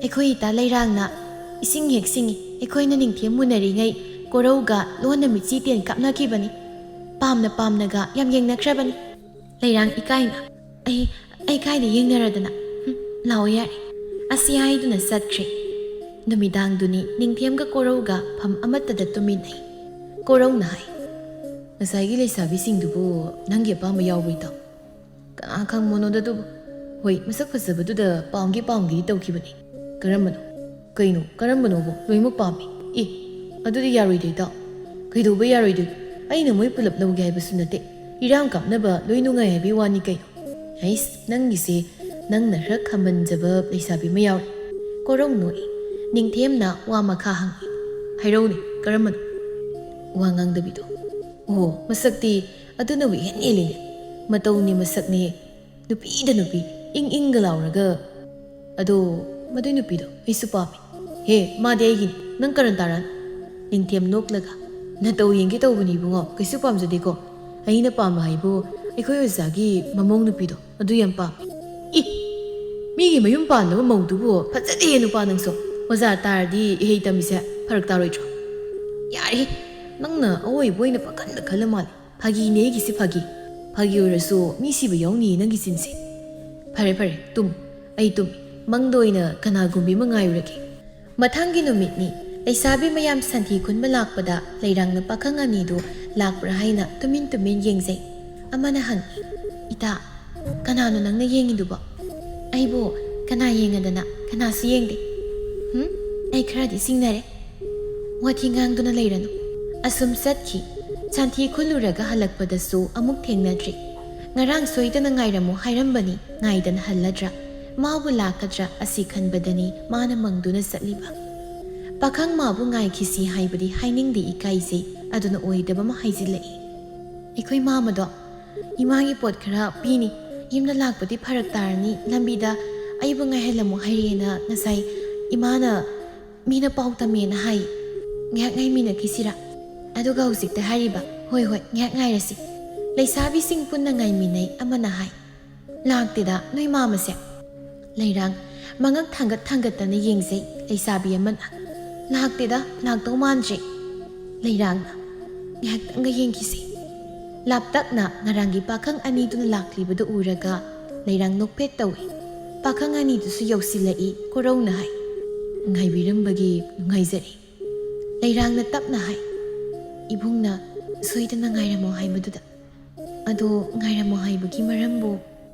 ꯑꯩꯈꯣꯏ ꯏꯇꯥ ꯂꯩꯔꯥꯡꯅ ꯏꯁꯤꯡ ꯍꯦꯛ ꯁꯤꯡꯉꯤ, ꯑꯩꯈꯣꯏꯅ ꯅꯤꯡꯊꯦꯝ ꯃꯨꯟꯅꯔꯤꯉꯩ ꯀꯣꯔꯧꯒ ꯂꯣꯟꯅ ꯃꯤꯠꯆꯤ ꯇꯦꯟ ꯀꯥꯞꯅꯈꯤꯕꯅꯤ꯫ ꯄꯥꯝꯅ ꯄꯥꯝꯅꯒ ꯌꯥꯝ ꯌꯦꯡꯅꯈ꯭ꯔꯕꯅꯤ꯫ ꯂꯩꯔꯥꯡ ꯏꯀꯥꯏꯅ, "ꯑꯩ, ꯑꯩ ꯀꯥꯏꯗ ꯌꯦꯡꯅꯔꯗꯅ? ꯍꯨꯝ, ꯂꯥꯛꯑꯣ ꯌꯥꯔꯦ"꯫ ꯑꯁꯤ ꯍꯥꯏꯗꯨꯅ ꯆꯠꯈ꯭ꯔꯦ꯫ ꯅꯨꯃꯤꯗꯥꯡꯗꯨꯅꯤ ꯅꯤꯡꯊꯦꯝꯒ ꯀꯣꯔꯧꯒ ꯐꯝ ꯑꯃꯠꯇꯗ ꯇꯨꯝꯃꯤꯟꯅꯩ꯫ ꯀꯣꯔꯧꯅ ꯍꯥꯏ, "ꯉꯁꯥꯏꯒꯤ ꯂꯩꯁꯥꯕꯤꯁꯤꯡꯗꯨꯕꯨ ꯅꯪꯒꯤ ꯑꯄꯥꯝꯕ ꯌꯥꯎꯕ꯭ꯔꯣ ꯏꯇꯥꯎ?" "ꯀꯅꯥ ꯈꯪꯕꯅꯣꯗ ꯑꯗꯨꯕꯨ꯫ ꯍꯣꯏ, ꯃꯁꯛ ꯐꯖꯕꯗꯨꯗ ꯄꯥꯝꯒꯦ ꯄꯥꯝꯒꯦꯗꯤ ꯇꯧꯈꯤꯕꯅꯤ"꯫ "ꯀꯔꯝꯕꯅꯣ?" "ꯀꯩꯅꯣ ꯀꯔꯝꯕꯅꯣꯕꯨ? ꯂꯣꯏꯅꯃꯛ ꯄꯥꯝꯃꯤ"꯫ "ꯑꯦ, ꯑꯗꯨꯗꯤ ꯌꯥꯔꯣꯏꯗꯣꯏꯗꯣ"꯫ "ꯀꯩꯗꯧꯕ ꯌꯥꯔꯣꯏꯗꯣꯏꯅꯣ? ꯑꯩꯅ ꯃꯣꯏ ꯄꯨꯂꯞ ꯂꯧꯒꯦ ꯍꯥꯏꯕꯁꯨ ꯅꯠꯇꯦ꯫ ꯏꯔꯥꯡ ꯀꯥꯞꯅꯕ ꯂꯣꯏ ꯅꯨꯡꯉꯥꯏ ꯍꯥꯏꯕꯒꯤ ꯋꯥꯅꯤ ꯀꯩꯅꯣ"꯫ "ꯍꯩꯁ, ꯅꯪꯒꯤꯁꯦ ꯅꯪꯅ ꯈꯔ ꯈꯝꯕꯟꯖꯕ ꯂꯩꯁꯥꯕꯤ ꯑꯃ ꯌꯥꯎꯔꯦ"꯫ ꯀꯣꯔꯧ ꯅꯣꯛꯏ꯫ ꯅꯤꯡꯊꯦꯝꯅ ꯋꯥ ꯃꯈꯥ ꯍꯪꯉꯤ꯫ "ꯍꯥꯏꯔꯧꯅꯦ, ꯀꯔꯝꯕꯅꯣ?" "ꯋꯥ ꯉꯥꯡꯗꯕꯤꯗꯣ"꯫ "ꯑꯣ, ꯃꯁꯛꯇꯤ ꯑꯗꯨꯅꯕꯨ ꯏꯍꯦꯟ ꯍꯦꯜꯂꯤꯅꯦ꯫ ꯃꯇꯧꯅꯦ ꯃꯁꯛꯅꯦ, ꯅꯨꯄꯤꯗ ꯅꯨꯄꯤ, ꯏꯪ ꯏꯪꯒ ꯂꯥꯎꯔꯒ"꯫ "ꯑꯗꯣ, ꯃꯗꯨꯏ ꯅꯨꯄꯤꯗꯣ ꯑꯩꯁꯨ ꯄꯥꯝꯃꯤ"꯫ "ꯍꯦ, ꯃꯥꯗꯤ ꯑꯩꯒꯤꯅꯤ, ꯅꯪ ꯀꯔꯟ ꯇꯥꯔꯛꯑꯅꯨ"꯫ ꯅꯤꯡꯊꯦꯝ ꯅꯣꯛꯂꯒ, "ꯅꯇꯧ ꯌꯦꯡꯒꯦ ꯇꯧꯕꯅꯤ ꯏꯕꯨꯡꯉꯣ, ꯀꯩꯁꯨ ꯄꯥꯝꯖꯗꯦꯀꯣ꯫ ꯑꯩꯅ ꯄꯥꯝꯕ ꯍꯥꯏꯕꯨ ꯑꯩꯈꯣꯏ ꯑꯣꯖꯥꯒꯤ ꯃꯃꯧ ꯅꯨꯄꯤꯗꯣ, ꯑꯗꯨ ꯌꯥꯝ ꯄꯥꯝꯃꯤ"꯫ "ꯏ! ꯃꯤꯒꯤ ꯃꯌꯨꯝ ꯄꯥꯟꯗꯕ ꯃꯧꯗꯨꯕꯨ ꯐꯖꯗꯦꯍꯦ ꯅꯨꯄꯥ ꯅꯪꯁꯨ꯫ ꯑꯣꯖꯥ ꯇꯥꯔꯗꯤ ꯏꯍꯩ ꯇꯝꯃꯤꯁꯦ ꯐꯔꯛ ꯇꯥꯔꯣꯏꯗ꯭ꯔꯣ?" "ꯌꯥꯔꯦꯍꯦ, ꯅꯪꯅ ꯑꯋꯣꯏꯕ ꯑꯣꯏꯅ ꯄꯥꯈꯟꯗ ꯈꯜꯂ ꯃꯥꯜꯂꯦ꯫ ꯐꯥꯒꯤꯅꯦ ꯑꯩꯒꯤꯁꯤ, ꯐꯥꯒꯤ꯫ ꯐꯥꯒꯤ ꯑꯣꯏꯔꯁꯨ ꯃꯤ ꯁꯤꯕ ꯌꯥꯎꯅꯤꯌꯦ ꯅꯪꯒꯤ ꯆꯤꯟꯁꯦ꯫ ꯐꯔꯦ ꯐꯔꯦ, ꯇꯨꯝ꯫ ꯑꯩ ꯇꯨꯝꯃꯤ꯫ ꯃꯪꯗ ꯑꯣꯏꯅ ꯀꯅꯥꯒꯨꯝꯕꯤ ꯑꯃ ꯉꯥꯏꯔꯨꯔꯒꯦ"꯫ ꯃꯊꯪꯒꯤ ꯅꯨꯃꯤꯠꯅꯤ꯫ ꯂꯩꯁꯥꯕꯤ ꯃꯌꯥꯝ ꯁꯟꯊꯤ ꯈꯨꯟꯕ ꯂꯥꯛꯄꯗ ꯂꯩꯔꯥꯡꯅ ꯄꯥꯈꯪ ꯑꯅꯤꯗꯨ ꯂꯥꯛꯄ꯭ꯔꯥ ꯍꯥꯏꯅ ꯇꯨꯃꯤꯟ ꯇꯨꯃꯤꯟ ꯌꯦꯡꯖꯩ꯫ ꯑꯃꯅ ꯍꯪꯉꯤ, "ꯏꯇꯥ, ꯀꯅꯥꯅꯣ ꯅꯪꯅ ꯌꯦꯡꯉꯤꯗꯨꯕꯣ?" "ꯑꯩꯕꯨ ꯀꯅꯥ ꯌꯦꯡꯉꯗꯅ? ꯀꯅꯥꯁꯨ ꯌꯦꯡꯗꯦ"꯫ "ꯍꯨꯝ? ꯑꯩ ꯈꯔꯗꯤ ꯆꯤꯡꯅꯔꯦ"꯫ ꯋꯥꯊꯤ ꯉꯥꯡꯗꯨꯅ ꯂꯩꯔꯅꯨ꯫ ꯑꯁꯨꯝ ꯆꯠꯈꯤ꯫ ꯁꯟꯊꯤ ꯈꯨꯜꯂꯨꯔꯒ ꯍꯜꯂꯛꯄꯗꯁꯨ ꯑꯃꯨꯛ ꯊꯦꯡꯅꯗ꯭ꯔꯤ꯫ ꯉꯔꯥꯡ ꯁꯣꯏꯗꯅ ꯉꯥꯏꯔꯝꯃꯨ ꯍꯥꯏꯔꯝꯕꯅꯤ, ꯉꯥꯏꯗꯅ ꯍꯜꯂꯗ꯭ꯔꯥ? ꯃꯥꯕꯨ ꯂꯥꯛꯀꯗ꯭ꯔꯥ ꯑꯁꯤ ꯈꯟꯕꯗꯅꯤ ꯃꯥꯅ ꯃꯪꯗꯨꯅ ꯆꯠꯂꯤꯕ꯫ ꯄꯥꯈꯪ ꯃꯥꯕꯨ ꯉꯥꯏꯈꯤꯁꯤ ꯍꯥꯏꯕꯗꯤ ꯍꯥꯏꯅꯤꯡꯗꯦ, ꯏꯀꯥꯏꯖꯩ, ꯑꯗꯨꯅ ꯑꯣꯏꯗꯕ ꯑꯃ ꯍꯥꯏꯖꯤꯜꯂꯛꯏ꯫ "ꯑꯩꯈꯣꯏ ꯃꯥꯃꯗꯣ ꯏꯃꯥꯒꯤ ꯄꯣꯠ ꯈꯔ ꯄꯤꯅꯤ, ꯌꯨꯝꯗ ꯂꯥꯛꯄꯗꯤ ꯐꯔꯛ ꯇꯥꯔꯅꯤ, ꯂꯝꯕꯤꯗ ꯑꯩꯕꯨ ꯉꯥꯏꯍꯜꯂꯝꯃꯨ ꯍꯥꯏꯔꯛꯑꯦꯅ ꯉꯁꯥꯏ ꯏꯃꯥꯅ ꯃꯤꯅ ꯄꯥꯎ ꯇꯝꯃꯦꯅ ꯍꯥꯏ꯫ ꯉꯥꯏꯍꯥꯛ ꯉꯥꯏꯃꯤꯟꯅꯈꯤꯁꯤꯔꯥ?" ꯑꯗꯨꯒ ꯍꯧꯖꯤꯛꯇ ꯍꯥꯏꯔꯤꯕ, "ꯍꯣꯏ, ꯍꯣꯏ, ꯉꯥꯏꯍꯥꯛ ꯉꯥꯏꯔꯁꯤ"꯫ ꯂꯩꯁꯥꯕꯤꯁꯤꯡ ꯄꯨꯟꯅ ꯉꯥꯏꯃꯤꯟꯅꯩ꯫ ꯑꯃꯅ ꯍꯥꯏ, "ꯂꯥꯛꯇꯦꯗ ꯅꯣꯏ ꯃꯥꯃꯁꯦ"꯫ ꯂꯩꯔꯥꯡ ꯃꯉꯛ ꯊꯥꯡꯒꯠ ꯊꯥꯡꯒꯠꯇꯅ ꯌꯦꯡꯖꯩ꯫ ꯂꯩꯁꯥꯕꯤ ꯑꯃꯅ, "ꯂꯥꯛꯇꯦꯗ, ꯂꯥꯛꯇꯧ ꯃꯥꯟꯗ꯭ꯔꯦ꯫" ꯂꯩꯔꯥꯡꯅ, "ꯉꯥꯏꯍꯥꯛꯇꯪꯒ ꯌꯦꯡꯈꯤꯁꯦ꯫" ꯂꯥꯞꯇꯛꯅ ꯉꯔꯥꯡꯒꯤ ꯄꯥꯈꯪ ꯑꯅꯤꯗꯨꯅ ꯂꯥꯛꯂꯤꯕꯗꯨ ꯎꯔꯒ ꯂꯩꯔꯥꯡ ꯅꯣꯛꯐꯦꯠ ꯇꯧꯏ꯫ ꯄꯥꯈꯪ ꯑꯅꯤꯗꯨꯁꯨ ꯌꯧꯁꯤꯜꯂꯛꯏ꯫ ꯀꯣꯔꯧꯅ ꯍꯥꯏ, "ꯉꯥꯏꯕꯤꯔꯝꯕꯒꯤ ꯅꯨꯡꯉꯥꯏꯖꯔꯦ꯫" ꯂꯩꯔꯥꯡꯅ ꯇꯞꯅ ꯍꯥꯏ, "ꯏꯕꯨꯡꯅ ꯁꯣꯏꯗꯅ ꯉꯥꯏꯔꯝꯃꯣ ꯍꯥꯏꯕꯗꯨꯗ꯫" "ꯑꯗꯣ ꯉꯥꯏꯔꯝꯃꯣ ꯍꯥꯏꯕꯒꯤ ꯃꯔꯝꯕꯨ?"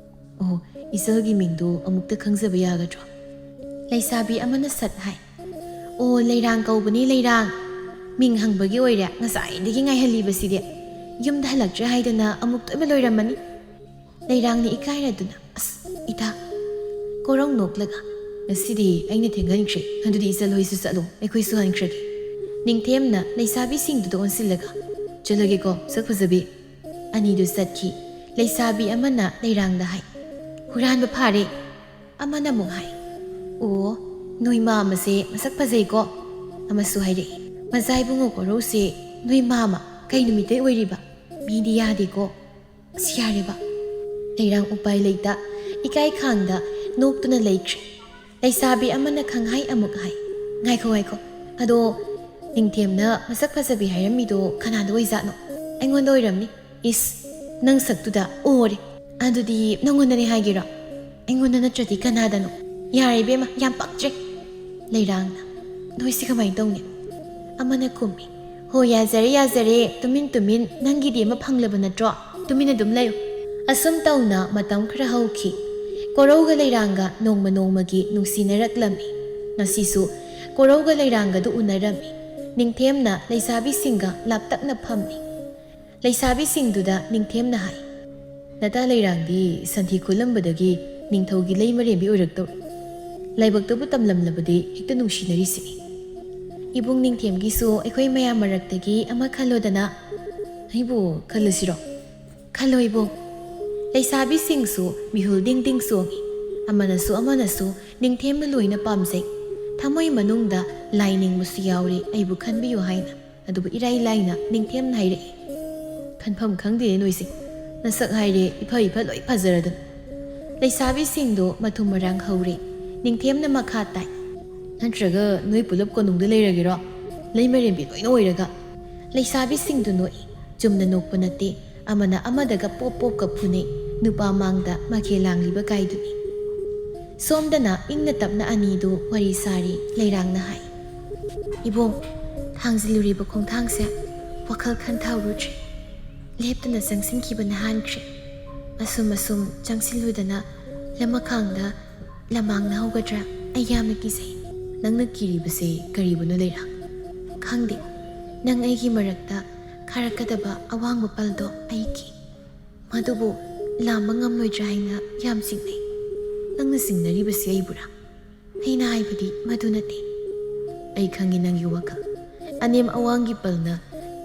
"ꯑꯣ, ꯏꯆꯜꯒꯤ ꯃꯤꯡꯗꯨ ꯑꯃꯨꯛꯇ ꯈꯪꯖꯕ ꯌꯥꯒꯗ꯭ꯔꯣ?" ꯂꯩꯁꯥꯕꯤ ꯑꯃꯅ ꯁꯠ ꯍꯥꯏ, "ꯑꯣ, ꯂꯩꯔꯥꯡ ꯀꯧꯕꯅꯤ, ꯂꯩꯔꯥꯡ꯫ ꯃꯤꯡ ꯍꯪꯕꯒꯤ ꯑꯣꯏꯔꯦ ꯉꯁꯥꯏꯗꯒꯤ ꯉꯥꯏꯍꯜꯂꯤꯕꯁꯤꯗꯤ꯫ ꯌꯨꯝꯗ ꯍꯜꯂꯛꯇ꯭ꯔꯦ ꯍꯥꯏꯗꯅ ꯑꯃꯨꯛꯇꯣꯏꯕ ꯂꯣꯏꯔꯝꯃꯅꯤ꯫" ꯂꯩꯔꯥꯡꯅ ꯏꯀꯥꯏꯔꯗꯨꯅ, "ꯑꯁ, ꯏꯇꯥ꯫" ꯀꯣꯔꯧ ꯅꯣꯛꯂꯒ, "ꯉꯁꯤꯗꯤ ꯑꯩꯅ ꯊꯦꯡꯍꯟꯈ꯭ꯔꯦ꯫ ꯑꯗꯨꯗꯤ ꯏꯆꯜ ꯍꯣꯏꯁꯨ ꯆꯠꯂꯣ, ꯑꯩꯈꯣꯏꯁꯨ ꯍꯟꯈ꯭ꯔꯒꯦ꯫" ꯅꯤꯡꯊꯦꯝꯅ ꯂꯩꯁꯥꯕꯤꯁꯤꯡꯗꯨꯗ ꯑꯣꯟꯁꯤꯜꯂꯒ, "ꯆꯠꯂꯒꯦꯀꯣ, ꯁꯛ ꯐꯖꯕꯤ꯫" ꯑꯅꯤꯗꯨ ꯆꯠꯈꯤ꯫ ꯂꯩꯁꯥꯕꯤ ꯑꯃꯅ ꯂꯩꯔꯥꯡꯗ ꯍꯥꯏ, "ꯍꯨꯔꯥꯟꯕ ꯐꯥꯔꯦ꯫" ꯑꯃꯅ ꯑꯃꯨꯛ ꯍꯥꯏ, "ꯑꯣ, ꯅꯣꯏ ꯃꯥꯃꯁꯦ ꯃꯁꯛ ꯐꯖꯩꯀꯣ꯫" ꯑꯃꯁꯨ ꯍꯥꯏꯔꯛꯏ, "ꯃꯆꯥ ꯏꯕꯨꯡꯉꯣ ꯀꯣꯔꯧꯁꯦ ꯅꯣꯏ ꯃꯥꯃ ꯀꯩ ꯅꯨꯃꯤꯠꯇꯩ ꯑꯣꯏꯔꯤꯕ? ꯃꯤꯗꯤ ꯌꯥꯗꯦꯀꯣ꯫" ꯑꯁ, ꯌꯥꯔꯦꯕ꯫ ꯂꯩꯔꯥꯡ ꯎꯄꯥꯏ ꯂꯩꯇ ꯏꯀꯥꯏ ꯈꯥꯡꯗ ꯅꯣꯛꯇꯨꯅ ꯂꯩꯈ꯭ꯔꯦ꯫ ꯂꯩꯁꯥꯕꯤ ꯑꯃꯅ ꯈꯪꯍꯥꯏ ꯑꯃꯨꯛ ꯍꯥꯏ, "ꯉꯥꯏꯈꯣ, ꯉꯥꯏꯈꯣ꯫ ꯑꯗꯣ ꯅꯤꯡꯊꯦꯝꯅ ꯃꯁꯛ ꯐꯖꯕꯤ ꯍꯥꯏꯔꯝꯃꯤꯗꯣ ꯀꯅꯥꯗ ꯑꯣꯏꯖꯥꯠꯅꯣ? ꯑꯩꯉꯣꯟꯗ ꯑꯣꯏꯔꯝꯅꯤ꯫" "ꯏꯁ, ꯅꯪ ꯁꯛꯇꯨꯗ ꯑꯣꯔꯦ꯫ ꯑꯗꯨꯗꯤ ꯅꯪꯉꯣꯟꯗꯅꯦ ꯍꯥꯏꯒꯦꯔꯣ? ꯑꯩꯉꯣꯟꯗ ꯅꯠꯇ꯭ꯔꯗꯤ ꯀꯅꯥꯗꯅꯣ? ꯌꯥꯔꯦ ꯏꯕꯦꯝꯃ, ꯌꯥꯝ ꯄꯛꯇ꯭ꯔꯦ꯫" ꯂꯩꯔꯥꯡꯅ, "ꯅꯣꯏꯁꯤ ꯀꯃꯥꯏꯅ ꯇꯧꯅꯤ?" ꯑꯃꯅ ꯈꯨꯝꯃꯤ, "ꯍꯣ, ꯌꯥꯖꯔꯦ, ꯌꯥꯖꯔꯦ, ꯇꯨꯃꯤꯟ ꯇꯨꯃꯤꯟ, ꯅꯪꯒꯤꯗꯤ ꯑꯃ ꯐꯪꯂꯕ ꯅꯠꯇ꯭ꯔꯣ? ꯇꯨꯃꯤꯟ ꯑꯗꯨꯝ ꯂꯩꯌꯨ꯫" ꯑꯁꯨꯝ ꯇꯧꯅ ꯃꯇꯝ ꯈꯔ ꯍꯧꯈꯤ꯫ ꯀꯣꯔꯧꯒ ꯂꯩꯔꯥꯡꯒ ꯅꯣꯡꯃ ꯅꯣꯡꯃꯒꯤ ꯅꯨꯡꯁꯤꯅꯔꯛꯂꯝꯃꯤ꯫ ꯉꯁꯤꯁꯨ ꯀꯣꯔꯧꯒ ꯂꯩꯔꯥꯡꯒꯗꯨ ꯎꯅꯔꯝꯃꯤ꯫ ꯅꯤꯡꯊꯦꯝꯅ ꯂꯩꯁꯥꯕꯤꯁꯤꯡꯒ ꯂꯥꯞꯇꯛꯅ ꯐꯝꯃꯤ꯫ ꯂꯩꯁꯥꯕꯤꯁꯤꯡꯗꯨꯗ ꯅꯤꯡꯊꯦꯝꯅ ꯍꯥꯏ, "ꯅꯇꯥ ꯂꯩꯔꯥꯡꯗꯤ ꯁꯟꯊꯤ ꯈꯨꯜꯂꯝꯕꯗꯒꯤ ꯅꯤꯡꯊꯧꯒꯤ ꯂꯩ ꯃꯔꯦꯝꯕꯤ ꯑꯣꯏꯔꯛꯇꯧꯔꯤ꯫ ꯂꯥꯏꯕꯛꯇꯕꯨ ꯇꯝꯂꯝꯂꯕꯗꯤ ꯍꯦꯛꯇ ꯅꯨꯡꯁꯤꯅꯔꯤꯁꯤꯅꯤ꯫" "ꯏꯕꯨꯡ ꯅꯤꯡꯊꯦꯝꯒꯤꯁꯨ ꯑꯩꯈꯣꯏ ꯃꯌꯥꯝ ꯃꯔꯛꯇꯒꯤ ꯑꯃ ꯈꯜꯂꯣꯗꯅ꯫" "ꯑꯩꯕꯨ ꯈꯜꯂꯁꯤꯔꯣ?" "ꯈꯜꯂꯣ ꯏꯕꯨꯡ꯫" ꯂꯩꯁꯥꯕꯤꯁꯤꯡꯁꯨ ꯃꯤꯍꯨꯜ ꯗꯤꯡ ꯗꯤꯡ ꯆꯣꯡꯏ꯫ ꯑꯃꯅꯁꯨ ꯑꯃꯅꯁꯨ ꯅꯤꯡꯊꯦꯝꯕ ꯂꯣꯏꯅ ꯄꯥꯝꯖꯩ꯫ ꯊꯃꯣꯏ ꯃꯅꯨꯡꯗ ꯂꯥꯏ ꯅꯤꯡꯕꯁꯨ ꯌꯥꯎꯔꯤ ꯑꯩꯕꯨ ꯈꯟꯕꯤꯌꯨ ꯍꯥꯏꯅ꯫ ꯑꯗꯨꯕꯨ ꯏꯔꯥꯏ ꯂꯥꯏꯅ ꯅꯤꯡꯊꯦꯝꯅ ꯍꯥꯏꯔꯛꯏ, "ꯈꯟꯐꯝ ꯈꯪꯗꯦ ꯅꯣꯏꯁꯦ꯫ ꯅꯁꯛ ꯍꯥꯏꯔꯦ ꯏꯐ ꯏꯐ ꯂꯣꯏ ꯐꯖꯔꯗꯅ꯫" ꯂꯩꯁꯥꯕꯤꯁꯤꯡꯗꯣ ꯃꯊꯨꯝ ꯃꯔꯥꯡ ꯍꯧꯔꯦ꯫ ꯅꯤꯡꯊꯦꯝꯅ ꯃꯈꯥ ꯇꯥꯏ, ꯅꯠꯇ꯭ꯔꯒ ꯅꯣꯏ ꯄꯨꯂꯞ ꯀꯣꯅꯨꯡꯗ ꯂꯩꯔꯒꯦꯔꯣ? ꯂꯩꯃꯔꯦꯝꯕꯤ ꯂꯣꯏꯅ ꯑꯣꯏꯔꯒ꯫ ꯂꯩꯁꯥꯕꯤꯁꯤꯡꯗꯨ ꯅꯣꯛꯏ꯫ ꯆꯨꯝꯅ ꯅꯣꯛꯄ ꯅꯠꯇꯦ, ꯑꯃꯅ ꯑꯃꯗꯒ ꯄꯣꯞ ꯄꯣꯞꯀ ꯐꯨꯅꯩ꯫ ꯅꯨꯄꯥ ꯃꯥꯡꯗ ꯃꯈꯦꯜ ꯂꯥꯡꯂꯤꯕ ꯀꯥꯏꯗꯨꯅꯤ꯫ ꯁꯣꯝꯗꯅ ꯏꯪꯅ ꯇꯞꯅ ꯑꯅꯤꯗꯨ ꯋꯥꯔꯤ ꯁꯥꯔꯤ꯫ ꯂꯩꯔꯥꯡꯅ ꯍꯥꯏ, "ꯏꯕꯣꯡ, ꯊꯥꯡꯖꯤꯜꯂꯨꯔꯤꯕ ꯈꯣꯡꯊꯥꯡꯁꯦ ꯋꯥꯈꯜ ꯈꯟꯊꯍꯧꯔꯨꯗ꯭ꯔꯦ꯫ ꯂꯦꯞꯇꯅ ꯆꯪꯁꯤꯟꯈꯤꯕꯅ ꯍꯥꯟꯈ꯭ꯔꯦ꯫ ꯑꯁꯨꯝ ꯑꯁꯨꯝ ꯆꯪꯁꯤꯜꯂꯨꯗꯅ ꯂꯃꯈꯥꯡꯗ ꯂꯃꯥꯡꯅ ꯍꯧꯒꯗ꯭ꯔꯥ? ꯑꯩ ꯌꯥꯝꯅ ꯀꯤꯖꯩ꯫" "ꯅꯪꯅ ꯀꯤꯔꯤꯕꯁꯦ ꯀꯔꯤꯕꯨꯅꯣ, ꯂꯩꯔꯥꯡ?" "ꯈꯪꯗꯦ, ꯅꯪ ꯑꯩꯒꯤ ꯃꯔꯛꯇ ꯈꯥꯔꯛꯀꯗꯕ ꯑꯋꯥꯡꯕ ꯄꯜꯗꯣ ꯑꯩꯒꯤ꯫ ꯃꯗꯨꯕꯨ ꯂꯥꯝꯕ ꯉꯝꯂꯣꯏꯗ꯭ꯔꯥ ꯍꯥꯏꯅ ꯌꯥꯝ ꯆꯤꯡꯅꯩ꯫" "ꯅꯪꯅ ꯆꯤꯡꯅꯔꯤꯕꯁꯤ ꯑꯩꯕꯨꯔꯥ?" "ꯑꯩꯅ ꯍꯥꯏꯕꯗꯤ ꯃꯗꯨ ꯅꯠꯇꯦ꯫ ꯑꯩ ꯈꯪꯉꯤ ꯅꯪꯒꯤ ꯋꯥꯈꯜ꯫ ꯑꯅꯦꯝ ꯑꯋꯥꯡꯒꯤ ꯄꯜꯅ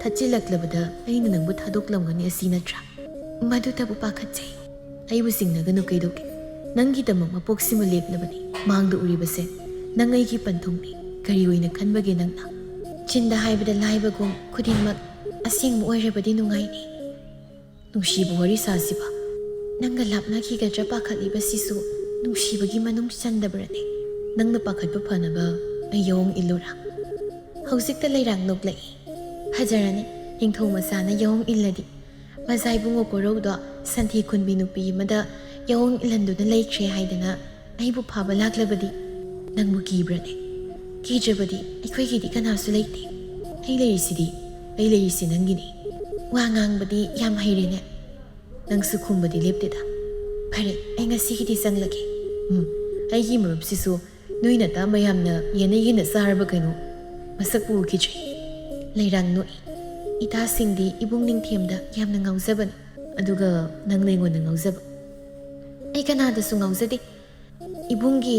ꯊꯠꯆꯤꯜꯂꯛꯂꯕꯗ ꯑꯩꯅ ꯅꯪꯕꯨ ꯊꯥꯗꯣꯛꯂꯝꯒꯅꯤ ꯑꯁꯤ ꯅꯠꯇ꯭ꯔꯥ? ꯃꯗꯨꯇꯕꯨ ꯄꯥꯈꯠꯆꯩ꯫" "ꯑꯩꯕꯨ ꯆꯤꯡꯅꯒꯅꯨ ꯀꯩꯗꯧꯒꯦ? ꯅꯪꯒꯤꯗꯃꯛ ꯃꯄꯣꯛꯁꯤꯃ ꯂꯦꯞꯂꯕꯅꯤ꯫ ꯃꯥꯡꯗ ꯎꯔꯤꯕꯁꯦ ꯅꯪ ꯑꯩꯒꯤ ꯄꯟꯊꯨꯡꯅꯤ꯫ ꯀꯔꯤ ꯑꯣꯏꯅ ꯈꯟꯕꯒꯦ ꯅꯪꯅ?" "ꯆꯤꯟꯗ ꯍꯥꯏꯕꯗ ꯂꯥꯏꯕꯒꯨꯝ ꯈꯨꯗꯤꯡꯃꯛ ꯑꯁꯦꯡꯕ ꯑꯣꯏꯔꯕꯗꯤ ꯅꯨꯡꯉꯥꯏꯅꯤ꯫" "ꯅꯨꯡꯁꯤꯕ ꯋꯥꯔꯤ ꯁꯥꯁꯤꯕ꯫ ꯅꯪꯒ ꯂꯥꯞꯅꯈꯤꯒꯗ꯭ꯔꯥ ꯄꯥꯈꯠꯂꯤꯕꯁꯤꯁꯨ ꯅꯨꯡꯁꯤꯕꯒꯤ ꯃꯅꯨꯡ ꯆꯟꯗꯕ꯭ꯔꯅꯦ?" "ꯅꯪꯅ ꯄꯥꯈꯠꯄ ꯐꯅꯕ ꯑꯩ ꯌꯥꯑꯣꯡ ꯏꯜꯂꯨꯔꯥ?" ꯍꯧꯖꯤꯛꯇ ꯂꯩꯔꯥꯡ ꯅꯣꯛꯂꯛꯏ꯫ "ꯐꯖꯔꯅꯤ, ꯅꯤꯡꯊꯧ ꯃꯆꯥꯅ ꯌꯥꯑꯣꯡ ꯏꯜꯂꯗꯤ꯫ ꯃꯖꯥ ꯏꯕꯨꯡꯉꯣ ꯀꯣꯔꯧꯗꯣ ꯁꯟꯊꯤ ꯈꯨꯟꯕꯤ ꯅꯨꯄꯤ ꯑꯃꯗ ꯌꯥꯑꯣꯡ ꯏꯜꯍꯟꯗꯨꯅ ꯂꯩꯈ꯭ꯔꯦ ꯍꯥꯏꯗꯅ ꯑꯩꯕꯨ ꯐꯥꯕ ꯂꯥꯛꯂꯕꯗꯤ ꯅꯪꯕꯨ ꯀꯤꯕ꯭ꯔꯅꯦ? ꯀꯤꯗ꯭ꯔꯕꯗꯤ ꯑꯩꯈꯣꯏꯒꯤꯗꯤ ꯀꯅꯥꯁꯨ ꯂꯩꯇꯦ꯫ ꯑꯩ ꯂꯩꯔꯤꯁꯤꯗꯤ, ꯑꯩ ꯂꯩꯔꯤꯁꯤ ꯅꯪꯒꯤꯅꯤ꯫" "ꯋꯥ ꯉꯥꯡꯕꯗꯤ ꯌꯥꯝ ꯍꯩꯔꯦꯅꯦ꯫ ꯅꯪꯁꯨ ꯈꯨꯝꯕꯗꯤ ꯂꯦꯞꯇꯦꯗ꯫ ꯐꯔꯦ, ꯑꯩ ꯉꯁꯤꯒꯤꯗꯤ ꯆꯪꯂꯒꯦ꯫ ꯎꯝ, ꯑꯩꯒꯤ ꯃꯔꯨꯞꯁꯤꯁꯨ ꯅꯣꯏ ꯅꯇꯥ ꯃꯌꯥꯝꯅ ꯌꯦꯟꯅ ꯌꯦꯟꯅ ꯆꯥꯔꯕ ꯀꯩꯅꯣ? ꯃꯁꯛꯄꯨ ꯎꯈꯤꯗ꯭ꯔꯦ꯫" ꯂꯩꯔꯥꯡ ꯅꯣꯛꯏ꯫ "ꯏꯇꯥꯁꯤꯡꯗꯤ ꯏꯕꯨꯡ ꯅꯤꯡꯊꯦꯝꯗ ꯌꯥꯝꯅ ꯉꯥꯎꯖꯕꯅꯤ꯫ ꯑꯗꯨꯒ ꯅꯪꯅ ꯑꯩꯉꯣꯟꯗ ꯉꯥꯎꯖꯕ?" "ꯑꯩ ꯀꯅꯥꯗꯁꯨ ꯉꯥꯎꯖꯗꯦ꯫ ꯏꯕꯨꯡꯒꯤ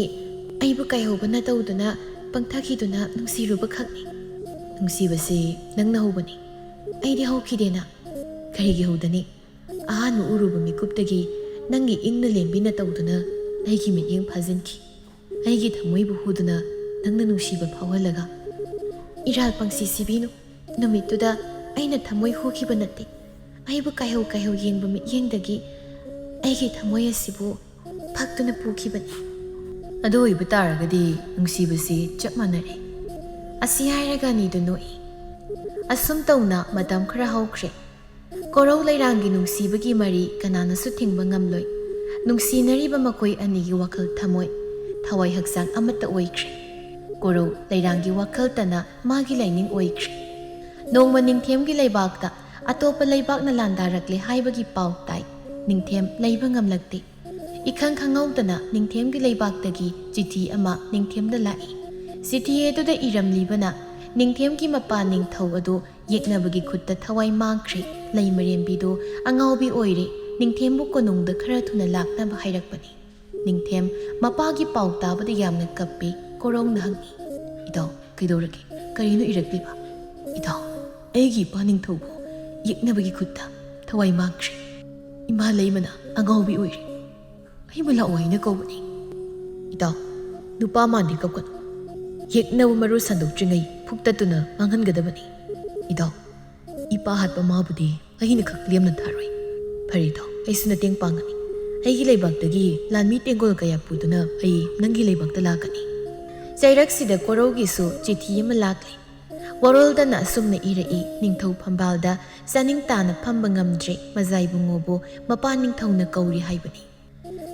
ꯑꯩꯕꯨ ꯀꯥꯏꯍꯧꯕꯅ ꯇꯧꯗꯨꯅ ꯄꯪꯊꯈꯤꯗꯨꯅ ꯅꯨꯡꯁꯤꯔꯨꯕ ꯈꯛꯅꯤ꯫" "ꯅꯨꯡꯁꯤꯕꯁꯤ ꯅꯪꯅ ꯍꯧꯕꯅꯤ꯫ ꯑꯩꯗꯤ ꯍꯧꯈꯤꯗꯦꯅ꯫" "ꯀꯔꯤꯒꯤ ꯍꯧꯗꯅꯤ? ꯑꯍꯥꯟꯕ ꯎꯔꯨꯕ ꯃꯤꯀꯨꯞꯇꯒꯤ ꯅꯪꯒꯤ ꯏꯪꯅ ꯂꯦꯝꯕꯤꯅ ꯇꯧꯗꯨꯅ ꯑꯩꯒꯤ ꯃꯤꯠꯌꯦꯡ ꯐꯥꯖꯤꯟꯈꯤ꯫ ꯑꯩꯒꯤ ꯊꯃꯣꯏꯕꯨ ꯍꯨꯗꯨꯅ ꯅꯪꯅ ꯅꯨꯡꯁꯤꯕ ꯐꯥꯎꯍꯜꯂꯒ꯫" "ꯏꯔꯥꯜ ꯄꯪꯁꯤ ꯁꯤꯕꯤꯅꯨ꯫ ꯅꯨꯃꯤꯠꯇꯨꯗ ꯑꯩꯅ ꯊꯃꯣꯏ ꯍꯨꯈꯤꯕ ꯅꯠꯇꯦ꯫ ꯑꯩꯕꯨ ꯀꯥꯏꯍꯧ ꯀꯥꯏꯍꯧ ꯌꯦꯡꯕ ꯃꯤꯠꯌꯦꯡꯗꯒꯤ ꯑꯩꯒꯤ ꯊꯃꯣꯏ ꯑꯁꯤꯕꯨ ꯐꯛꯇꯨꯅ ꯄꯨꯈꯤꯕꯅꯤ꯫" ꯑꯗꯨ ꯑꯣꯏꯕ ꯇꯥꯔꯒꯗꯤ ꯅꯨꯡꯁꯤꯕꯁꯤ ꯆꯞ ꯃꯥꯟꯅꯔꯦ꯫ ꯑꯁꯤ ꯍꯥꯏꯔꯒ ꯑꯅꯤꯗꯨ ꯅꯣꯛꯏ꯫ ꯑꯁꯨꯝ ꯇꯧꯅ ꯃꯇꯝ ꯈꯔ ꯍꯧꯈ꯭ꯔꯦ꯫ ꯀꯣꯔꯧ ꯂꯩꯔꯥꯡꯒꯤ ꯅꯨꯡꯁꯤꯕꯒꯤ ꯃꯔꯤ ꯀꯅꯥꯅꯁꯨ ꯊꯤꯡꯕ ꯉꯝꯂꯣꯏ꯫ ꯅꯨꯡꯁꯤꯅꯔꯤꯕ ꯃꯈꯣꯏ ꯑꯅꯤꯒꯤ ꯋꯥꯈꯜ ꯊꯃꯣꯏ, ꯊꯋꯥꯏ ꯍꯛꯆꯥꯡ ꯑꯃꯠꯇ ꯑꯣꯏꯈ꯭ꯔꯦ꯫ ꯀꯣꯔꯧ ꯂꯩꯔꯥꯡꯒꯤ ꯋꯥꯈꯜꯇꯅ ꯃꯥꯒꯤ ꯂꯥꯏꯅꯤꯡ ꯑꯣꯏꯈ꯭ꯔꯦ꯫ ꯅꯣꯡꯃ ꯅꯤꯡꯊꯦꯝꯒꯤ ꯂꯩꯕꯥꯛꯇ ꯑꯇꯣꯞꯄ ꯂꯩꯕꯥꯛꯅ ꯂꯥꯟꯗꯥꯔꯛꯂꯦ ꯍꯥꯏꯕꯒꯤ ꯄꯥꯎ ꯇꯥꯏ꯫ ꯅꯤꯡꯊꯦꯝ ꯂꯩꯕ ꯉꯝꯂꯛꯇꯦ꯫ ꯏꯈꯪ ꯈꯪꯍꯧꯗꯅ ꯅꯤꯡꯊꯦꯝꯒꯤ ꯂꯩꯕꯥꯛꯇꯒꯤ ꯆꯤꯊꯤ ꯑꯃ ꯅꯤꯡꯊꯦꯝꯗ ꯂꯥꯛꯏ꯫ ꯆꯤꯊꯤ ꯑꯗꯨꯗ ꯏꯔꯝꯂꯤꯕꯅ, ꯅꯤꯡꯊꯦꯝꯒꯤ ꯃꯄꯥ ꯅꯤꯡꯊꯧ ꯑꯗꯨ ꯌꯦꯛꯅꯕꯒꯤ ꯈꯨꯠꯇ ꯊꯋꯥꯏ ꯃꯥꯡꯈ꯭ꯔꯦ, ꯂꯩ ꯃꯔꯦꯝꯕꯤꯗꯨ ꯑꯉꯥꯎꯕꯤ ꯑꯣꯏꯔꯦ, ꯅꯤꯡꯊꯦꯝꯕꯨ ꯀꯣꯅꯨꯡꯗ ꯈꯔ ꯊꯨꯅ ꯂꯥꯛꯅꯕ ꯍꯥꯏꯔꯛꯄꯅꯤ꯫ ꯅꯤꯡꯊꯦꯝ ꯃꯄꯥꯒꯤ ꯄꯥꯎ ꯇꯥꯕꯗ ꯌꯥꯝꯅ ꯀꯞꯄꯤ꯫ ꯀꯣꯔꯧꯅ ꯍꯪꯉꯤ, "ꯏꯇꯥꯎ, ꯀꯩꯗꯧꯔꯒꯦ? ꯀꯔꯤꯅꯣ ꯏꯔꯛꯂꯤꯕ?" "ꯏꯇꯥꯎ, ꯑꯩꯒꯤ ꯏꯄꯥ ꯅꯤꯡꯊꯧꯕꯨ ꯌꯦꯛꯅꯕꯒꯤ ꯈꯨꯠꯇ ꯊꯋꯥꯏ ꯃꯥꯡꯈ꯭ꯔꯦ꯫ ꯏꯃꯥ ꯂꯩꯃꯅ ꯑꯉꯥꯎꯕꯤ ꯑꯣꯏꯔꯦ꯫ ꯑꯩꯕꯨ ꯂꯥꯛꯑꯣ ꯍꯥꯏꯅ ꯀꯧꯕꯅꯤ꯫ ꯏꯇꯥꯎ, ꯅꯨꯄꯥ ꯃꯥꯟꯗꯤ ꯀꯞꯀꯅꯨ꯫ ꯌꯦꯛꯅꯕ ꯃꯔꯨ ꯁꯟꯗꯣꯛꯇ꯭ꯔꯤꯉꯩ ꯐꯨꯛꯇꯠꯇꯨꯅ ꯃꯥꯡꯍꯟꯒꯗꯕꯅꯤ꯫ ꯏꯇꯥꯎ, ꯏꯄꯥ ꯍꯥꯠꯄ ꯃꯥꯕꯨꯗꯤ ꯑꯩꯅ ꯈꯛ ꯂꯦꯝꯅ ꯊꯥꯔꯣꯏ꯫ ꯐꯔꯦ ꯏꯇꯥꯎ, ꯑꯩꯁꯨ ꯃꯇꯦꯡ ꯄꯥꯡꯒꯅꯤ꯫ ꯑꯩꯒꯤ ꯂꯩꯕꯥꯛꯇꯒꯤ ꯂꯥꯟꯃꯤ ꯇꯦꯡꯒꯣꯜ ꯀꯌꯥ ꯄꯨꯗꯨꯅ ꯑꯩ ꯅꯪꯒꯤ ꯂꯩꯕꯥꯛꯇ ꯂꯥꯛꯀꯅꯤ꯫" ꯆꯩꯔꯛꯁꯤꯗ ꯀꯣꯔꯧꯒꯤꯁꯨ ꯆꯤꯊꯤ ꯑꯃ ꯂꯥꯛꯂꯤ꯫ ꯋꯥꯔꯣꯜꯗꯅ ꯑꯁꯨꯝꯅ ꯏꯔꯛꯏ, ꯅꯤꯡꯊꯧ ꯐꯝꯕꯥꯜꯗ ꯆꯥꯅꯤꯡ ꯇꯥꯅ ꯐꯝꯕ ꯉꯝꯗ꯭ꯔꯦ, ꯃꯖꯥꯏꯕꯨꯡꯉꯣꯕꯨ ꯃꯄꯥ ꯅꯤꯡꯊꯧꯅ ꯀꯧꯔꯤ ꯍꯥꯏꯕꯅꯤ꯫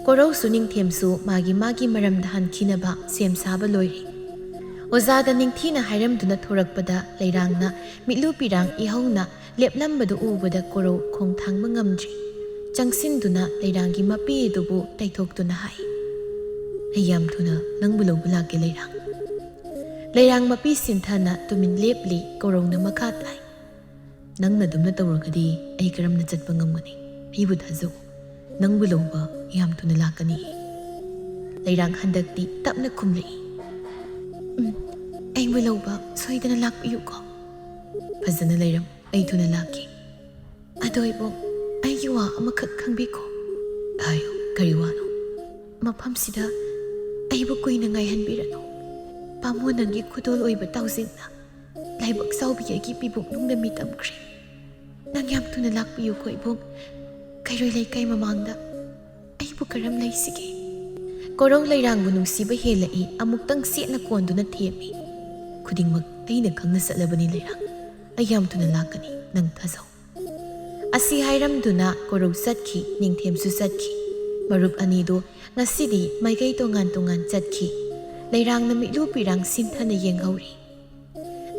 ꯀꯣꯔꯧꯁꯨ ꯅꯤꯡꯊꯦꯝꯁꯨ ꯃꯥꯒꯤ ꯃꯥꯒꯤ ꯃꯔꯝꯗ ꯍꯟꯈꯤꯅꯕ ꯁꯦꯝ ꯁꯥꯕ ꯂꯣꯏꯔꯦ꯫ ꯑꯣꯖꯥꯗ ꯅꯤꯡꯊꯤꯅ ꯍꯥꯏꯔꯝꯗꯨꯅ ꯊꯣꯔꯛꯄꯗ ꯂꯩꯔꯥꯡꯅ ꯃꯤꯠꯂꯨ ꯄꯤꯔꯥꯡ ꯏꯍꯧꯅ ꯂꯦꯞꯂꯝꯕꯗꯨ ꯎꯕꯗ ꯀꯣꯔꯧ ꯈꯣꯡ ꯊꯥꯡꯕ ꯉꯝꯗ꯭ꯔꯦ꯫ ꯆꯪꯁꯤꯟꯗꯨꯅ ꯂꯩꯔꯥꯡꯒꯤ ꯃꯄꯤ ꯑꯗꯨꯕꯨ ꯇꯩꯊꯣꯛꯇꯨꯅ ꯍꯥꯏ, "ꯑꯩ ꯌꯥꯝ ꯊꯨꯅ ꯅꯪꯕꯨ ꯂꯧꯕ ꯂꯥꯛꯀꯦ, ꯂꯩꯔꯥꯡ꯫" ꯂꯩꯔꯥꯡ ꯃꯄꯤ ꯁꯤꯟꯊꯅ ꯇꯨꯃꯤꯟ ꯂꯦꯞꯂꯤ꯫ ꯀꯣꯔꯧꯅ ꯃꯈꯥ ꯇꯥꯏ, "ꯅꯪꯅ ꯑꯗꯨꯝꯅ ꯇꯧꯔꯒꯗꯤ ꯑꯩ ꯀꯔꯝꯅ ꯆꯠꯄ ꯉꯝꯒꯅꯤ? ꯑꯩꯕꯨ ꯊꯥꯖꯧ꯫ ꯅꯪꯕꯨ ꯂꯧꯕ ꯌꯥꯝ ꯊꯨꯅ ꯂꯥꯛꯀꯅꯤ꯫" ꯂꯩꯔꯥꯡ ꯍꯟꯗꯛꯇꯤ ꯇꯞꯅ ꯈꯨꯝꯂꯛꯏ, "ꯎꯝ, ꯑꯩꯕꯨ ꯂꯧꯕ ꯁꯣꯏꯗꯅ ꯂꯥꯛꯄꯤꯌꯨꯀꯣ꯫" "ꯐꯖꯅ ꯂꯩꯔꯝꯃꯨ, ꯑꯩ ꯊꯨꯅ ꯂꯥꯛꯀꯦ꯫" "ꯑꯗꯣ ꯏꯕꯨꯡ, ꯑꯩꯒꯤ ꯋꯥ ꯑꯃꯈꯛ ꯈꯪꯕꯤꯈꯣ꯫" "ꯍꯥꯏꯌꯨ, ꯀꯔꯤ ꯋꯥꯅꯣ?" "ꯃꯐꯝꯁꯤꯗ ꯑꯩꯕꯨ ꯀꯨꯏꯅ ꯉꯥꯏꯍꯟꯕꯤꯔꯅꯨ꯫ ꯄꯥꯃꯣ ꯅꯪꯒꯤ ꯈꯨꯗꯣꯜ ꯑꯣꯏꯕ ꯇꯥꯎꯖꯤꯡꯅ ꯂꯥꯏꯕꯛ ꯆꯥꯎꯕꯤ ꯑꯩꯒꯤ ꯄꯤꯕꯨꯛꯅꯨꯡꯗ ꯃꯤꯇꯝꯈ꯭ꯔꯦ꯫ ꯅꯪ ꯌꯥꯝ ꯊꯨꯅ ꯂꯥꯛꯄꯤꯌꯨꯀꯣ ꯏꯕꯨꯡ꯫ ꯀꯩꯔꯣꯏ ꯂꯩꯀꯥꯏ ꯃꯃꯥꯡꯗ ꯑꯩꯕꯨ ꯀꯔꯝ ꯂꯩꯁꯤꯒꯦ?" ꯀꯣꯔꯧ ꯂꯩꯔꯥꯡꯕꯨ ꯅꯨꯡꯁꯤꯕ ꯍꯦꯜꯂꯛꯏ, ꯑꯃꯨꯛꯇꯪ ꯆꯦꯠꯅ ꯀꯣꯟꯗꯨꯅ ꯊꯦꯝꯃꯤ꯫ "ꯈꯨꯗꯤꯡꯃꯛ ꯑꯩꯅ ꯈꯪꯅ ꯆꯠꯂꯕꯅꯤ ꯂꯩꯔꯥꯡ꯫ ꯑꯩ ꯌꯥꯝ ꯊꯨꯅ ꯂꯥꯛꯀꯅꯤ, ꯅꯪ ꯊꯥꯖꯧ꯫" ꯑꯁꯤ ꯍꯥꯏꯔꯝꯗꯨꯅ ꯀꯣꯔꯧ ꯆꯠꯈꯤ, ꯅꯤꯡꯊꯦꯝꯁꯨ ꯆꯠꯈꯤ꯫ ꯃꯔꯨꯞ ꯑꯅꯤꯗꯨ ꯉꯁꯤꯗꯤ ꯃꯥꯏꯀꯩ ꯇꯣꯉꯥꯟ ꯇꯣꯉꯥꯟ ꯆꯠꯈꯤ꯫ ꯂꯩꯔꯥꯡꯅ ꯃꯤꯠꯂꯨ ꯄꯤꯔꯥꯡ ꯁꯤꯟꯊꯅ ꯌꯦꯡꯍꯧꯔꯤ꯫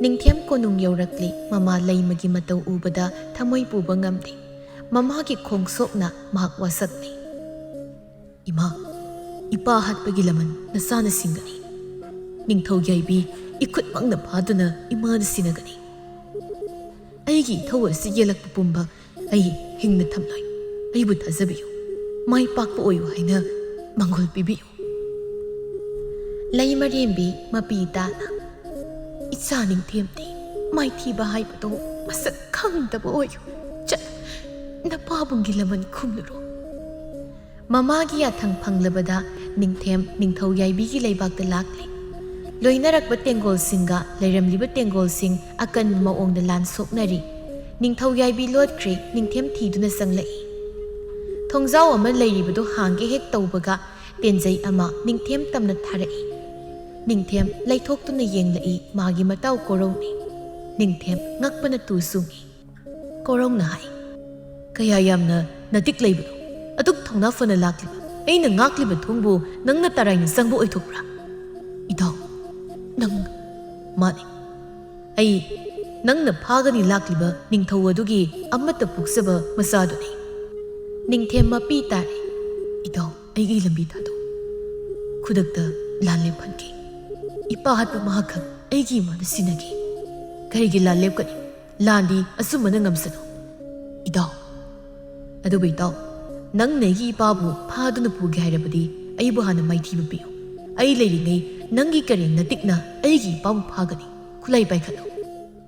ꯅꯤꯡꯊꯦꯝ ꯀꯣꯅꯨꯡ ꯌꯧꯔꯛꯂꯤ꯫ ꯃꯃꯥ ꯂꯩꯃꯒꯤ ꯃꯇꯧ ꯎꯕꯗ ꯊꯃꯣꯏ ꯄꯨꯕ ꯉꯝꯗꯦ꯫ ꯃꯃꯥꯒꯤ ꯈꯣꯡꯁꯣꯛꯅ ꯃꯍꯥꯛ ꯋꯥꯁꯛꯂꯤ꯫ "ꯏꯃꯥ, ꯏꯄꯥ ꯍꯥꯠꯄꯒꯤ ꯂꯃꯟ ꯅꯆꯥꯅ ꯁꯤꯡꯒꯅꯤ꯫ ꯅꯤꯡꯊꯧ ꯌꯥꯏꯕꯤ ꯏꯈꯨꯠꯃꯛꯅ ꯐꯥꯗꯨꯅ ꯏꯃꯥꯅ ꯁꯤꯟꯅꯒꯅꯤ꯫ ꯑꯩꯒꯤ ꯏꯊꯧ ꯑꯁꯤ ꯌꯦꯜꯂꯛꯄ ꯄꯨꯝꯕ ꯑꯩ ꯍꯤꯡꯅ ꯊꯝꯂꯣꯏ꯫ ꯑꯩꯕꯨ ꯊꯥꯖꯕꯤꯌꯨ꯫ ꯃꯥꯏ ꯄꯥꯛꯄ ꯑꯣꯏꯌꯨ ꯍꯥꯏꯅ ꯃꯪꯒꯣꯜ ꯄꯤꯕꯤꯌꯨ꯫" ꯂꯩꯃꯔꯦꯝꯕꯤ ꯃꯄꯤ ꯇꯥꯅ, "ꯏꯆꯥ ꯅꯤꯡꯊꯦꯝꯗꯤ ꯃꯥꯏꯊꯤꯕ ꯍꯥꯏꯕꯗꯣ ꯃꯁꯛ ꯈꯪꯗꯕ ꯑꯣꯏꯌꯨ꯫ ꯆꯠ, ꯅꯄꯥꯕꯨꯡꯒꯤ ꯂꯃꯟ ꯈꯨꯝꯂꯨꯔꯣ꯫" ꯃꯃꯥꯒꯤ ꯌꯥꯊꯪ ꯐꯪꯂꯕꯗ ꯅꯤꯡꯊꯦꯝ ꯅꯤꯡꯊꯧ ꯌꯥꯏꯕꯤꯒꯤ ꯂꯩꯕꯥꯛꯇ ꯂꯥꯛꯂꯦ꯫ ꯂꯣꯏꯅꯔꯛꯄ ꯇꯦꯡꯒꯣꯜꯁꯤꯡꯒ ꯂꯩꯔꯝꯂꯤꯕ ꯇꯦꯡꯒꯣꯜꯁꯤꯡ ꯑꯀꯟꯕ ꯃꯑꯣꯡꯗ ꯂꯥꯟ ꯁꯣꯛꯅꯔꯤ꯫ ꯅꯤꯡꯊꯧ ꯌꯥꯏꯕꯤ ꯂꯣꯠꯈ꯭ꯔꯦ, ꯅꯤꯡꯊꯦꯝ ꯊꯤꯗꯨꯅ ꯆꯪꯂꯛꯏ꯫ ꯊꯣꯡꯖꯥꯎ ꯑꯃ ꯂꯩꯔꯤꯕꯗꯨ ꯍꯥꯡꯒꯦ ꯍꯦꯛ ꯇꯧꯕꯒ ꯇꯦꯟꯖꯩ ꯑꯃ ꯅꯤꯡꯊꯦꯝ ꯇꯝꯅ ꯊꯥꯔꯛꯏ꯫ ꯅꯤꯡꯊꯦꯝ ꯂꯩꯊꯣꯛꯇꯨꯅ ꯌꯦꯡꯂꯛꯏ, ꯃꯥꯒꯤ ꯃꯇꯥꯎ ꯀꯣꯔꯧꯅꯤ꯫ ꯅꯤꯡꯊꯦꯝ ꯉꯛꯄꯅ ꯇꯨ ꯆꯨꯡꯏ꯫ ꯀꯣꯔꯧꯅ ꯍꯥꯏ, "ꯀꯌꯥ ꯌꯥꯝꯅ ꯅꯇꯤꯛ ꯂꯩꯕꯅꯣ! ꯑꯗꯨꯛ ꯊꯧꯅꯥ ꯐꯅ ꯂꯥꯛꯂꯤꯕ ꯑꯩꯅ ꯉꯥꯛꯂꯤꯕ ꯊꯣꯡꯕꯨ ꯅꯪꯅ ꯇꯔꯥꯏꯅ ꯆꯪꯕ ꯑꯣꯏꯊꯣꯛꯄ꯭ꯔꯥ?" "ꯏꯇꯥꯎ, ꯅꯪ..." "ꯃꯥꯅꯤ, ꯑꯩ ꯅꯪꯅ ꯐꯥꯒꯅꯤ ꯂꯥꯛꯂꯤꯕ ꯅꯤꯡꯊꯧ ꯑꯗꯨꯒꯤ ꯑꯃꯠꯇ ꯄꯣꯛꯆꯕ ꯃꯆꯥꯗꯨꯅꯤ꯫" ꯅꯤꯡꯊꯦꯝ ꯃꯄꯤ ꯇꯥꯔꯦ꯫ "ꯏꯇꯥꯎ, ꯑꯩꯒꯤ ꯂꯝꯕꯤ ꯊꯥꯗꯣꯛꯎ꯫ ꯈꯨꯗꯛꯇ ꯂꯥꯟ ꯂꯦꯞꯍꯟꯒꯦ꯫ ꯏꯄꯥ ꯍꯥꯠꯄ ꯃꯍꯥꯛꯈꯛ ꯑꯩꯒꯤ ꯏꯃꯥꯅ ꯁꯤꯟꯅꯒꯦ꯫" "ꯀꯔꯤꯒꯤ ꯂꯥꯟ ꯂꯦꯞꯀꯅꯤ? ꯂꯥꯟꯗꯤ ꯑꯆꯨꯝꯕꯅ ꯉꯝꯁꯅꯨ, ꯏꯇꯥꯎ꯫" "ꯑꯗꯨꯕꯨ ꯏꯇꯥꯎ, ꯅꯪꯅ ꯑꯩꯒꯤ ꯏꯄꯥꯕꯨ ꯐꯥꯗꯨꯅ ꯄꯨꯒꯦ ꯍꯥꯏꯔꯕꯗꯤ ꯑꯩꯕꯨ ꯍꯥꯟꯅ ꯃꯥꯏꯊꯤꯕ ꯄꯤꯌꯨ꯫ ꯑꯩ ꯂꯩꯔꯤꯉꯩ ꯅꯪꯒꯤ ꯀꯔꯦꯝ ꯅꯇꯤꯛꯅ ꯑꯩꯒꯤ ꯏꯄꯥꯕꯨ ꯐꯥꯒꯅꯤ꯫ ꯈꯨꯠꯂꯥꯏ ꯄꯥꯏꯈꯠꯂꯨ꯫"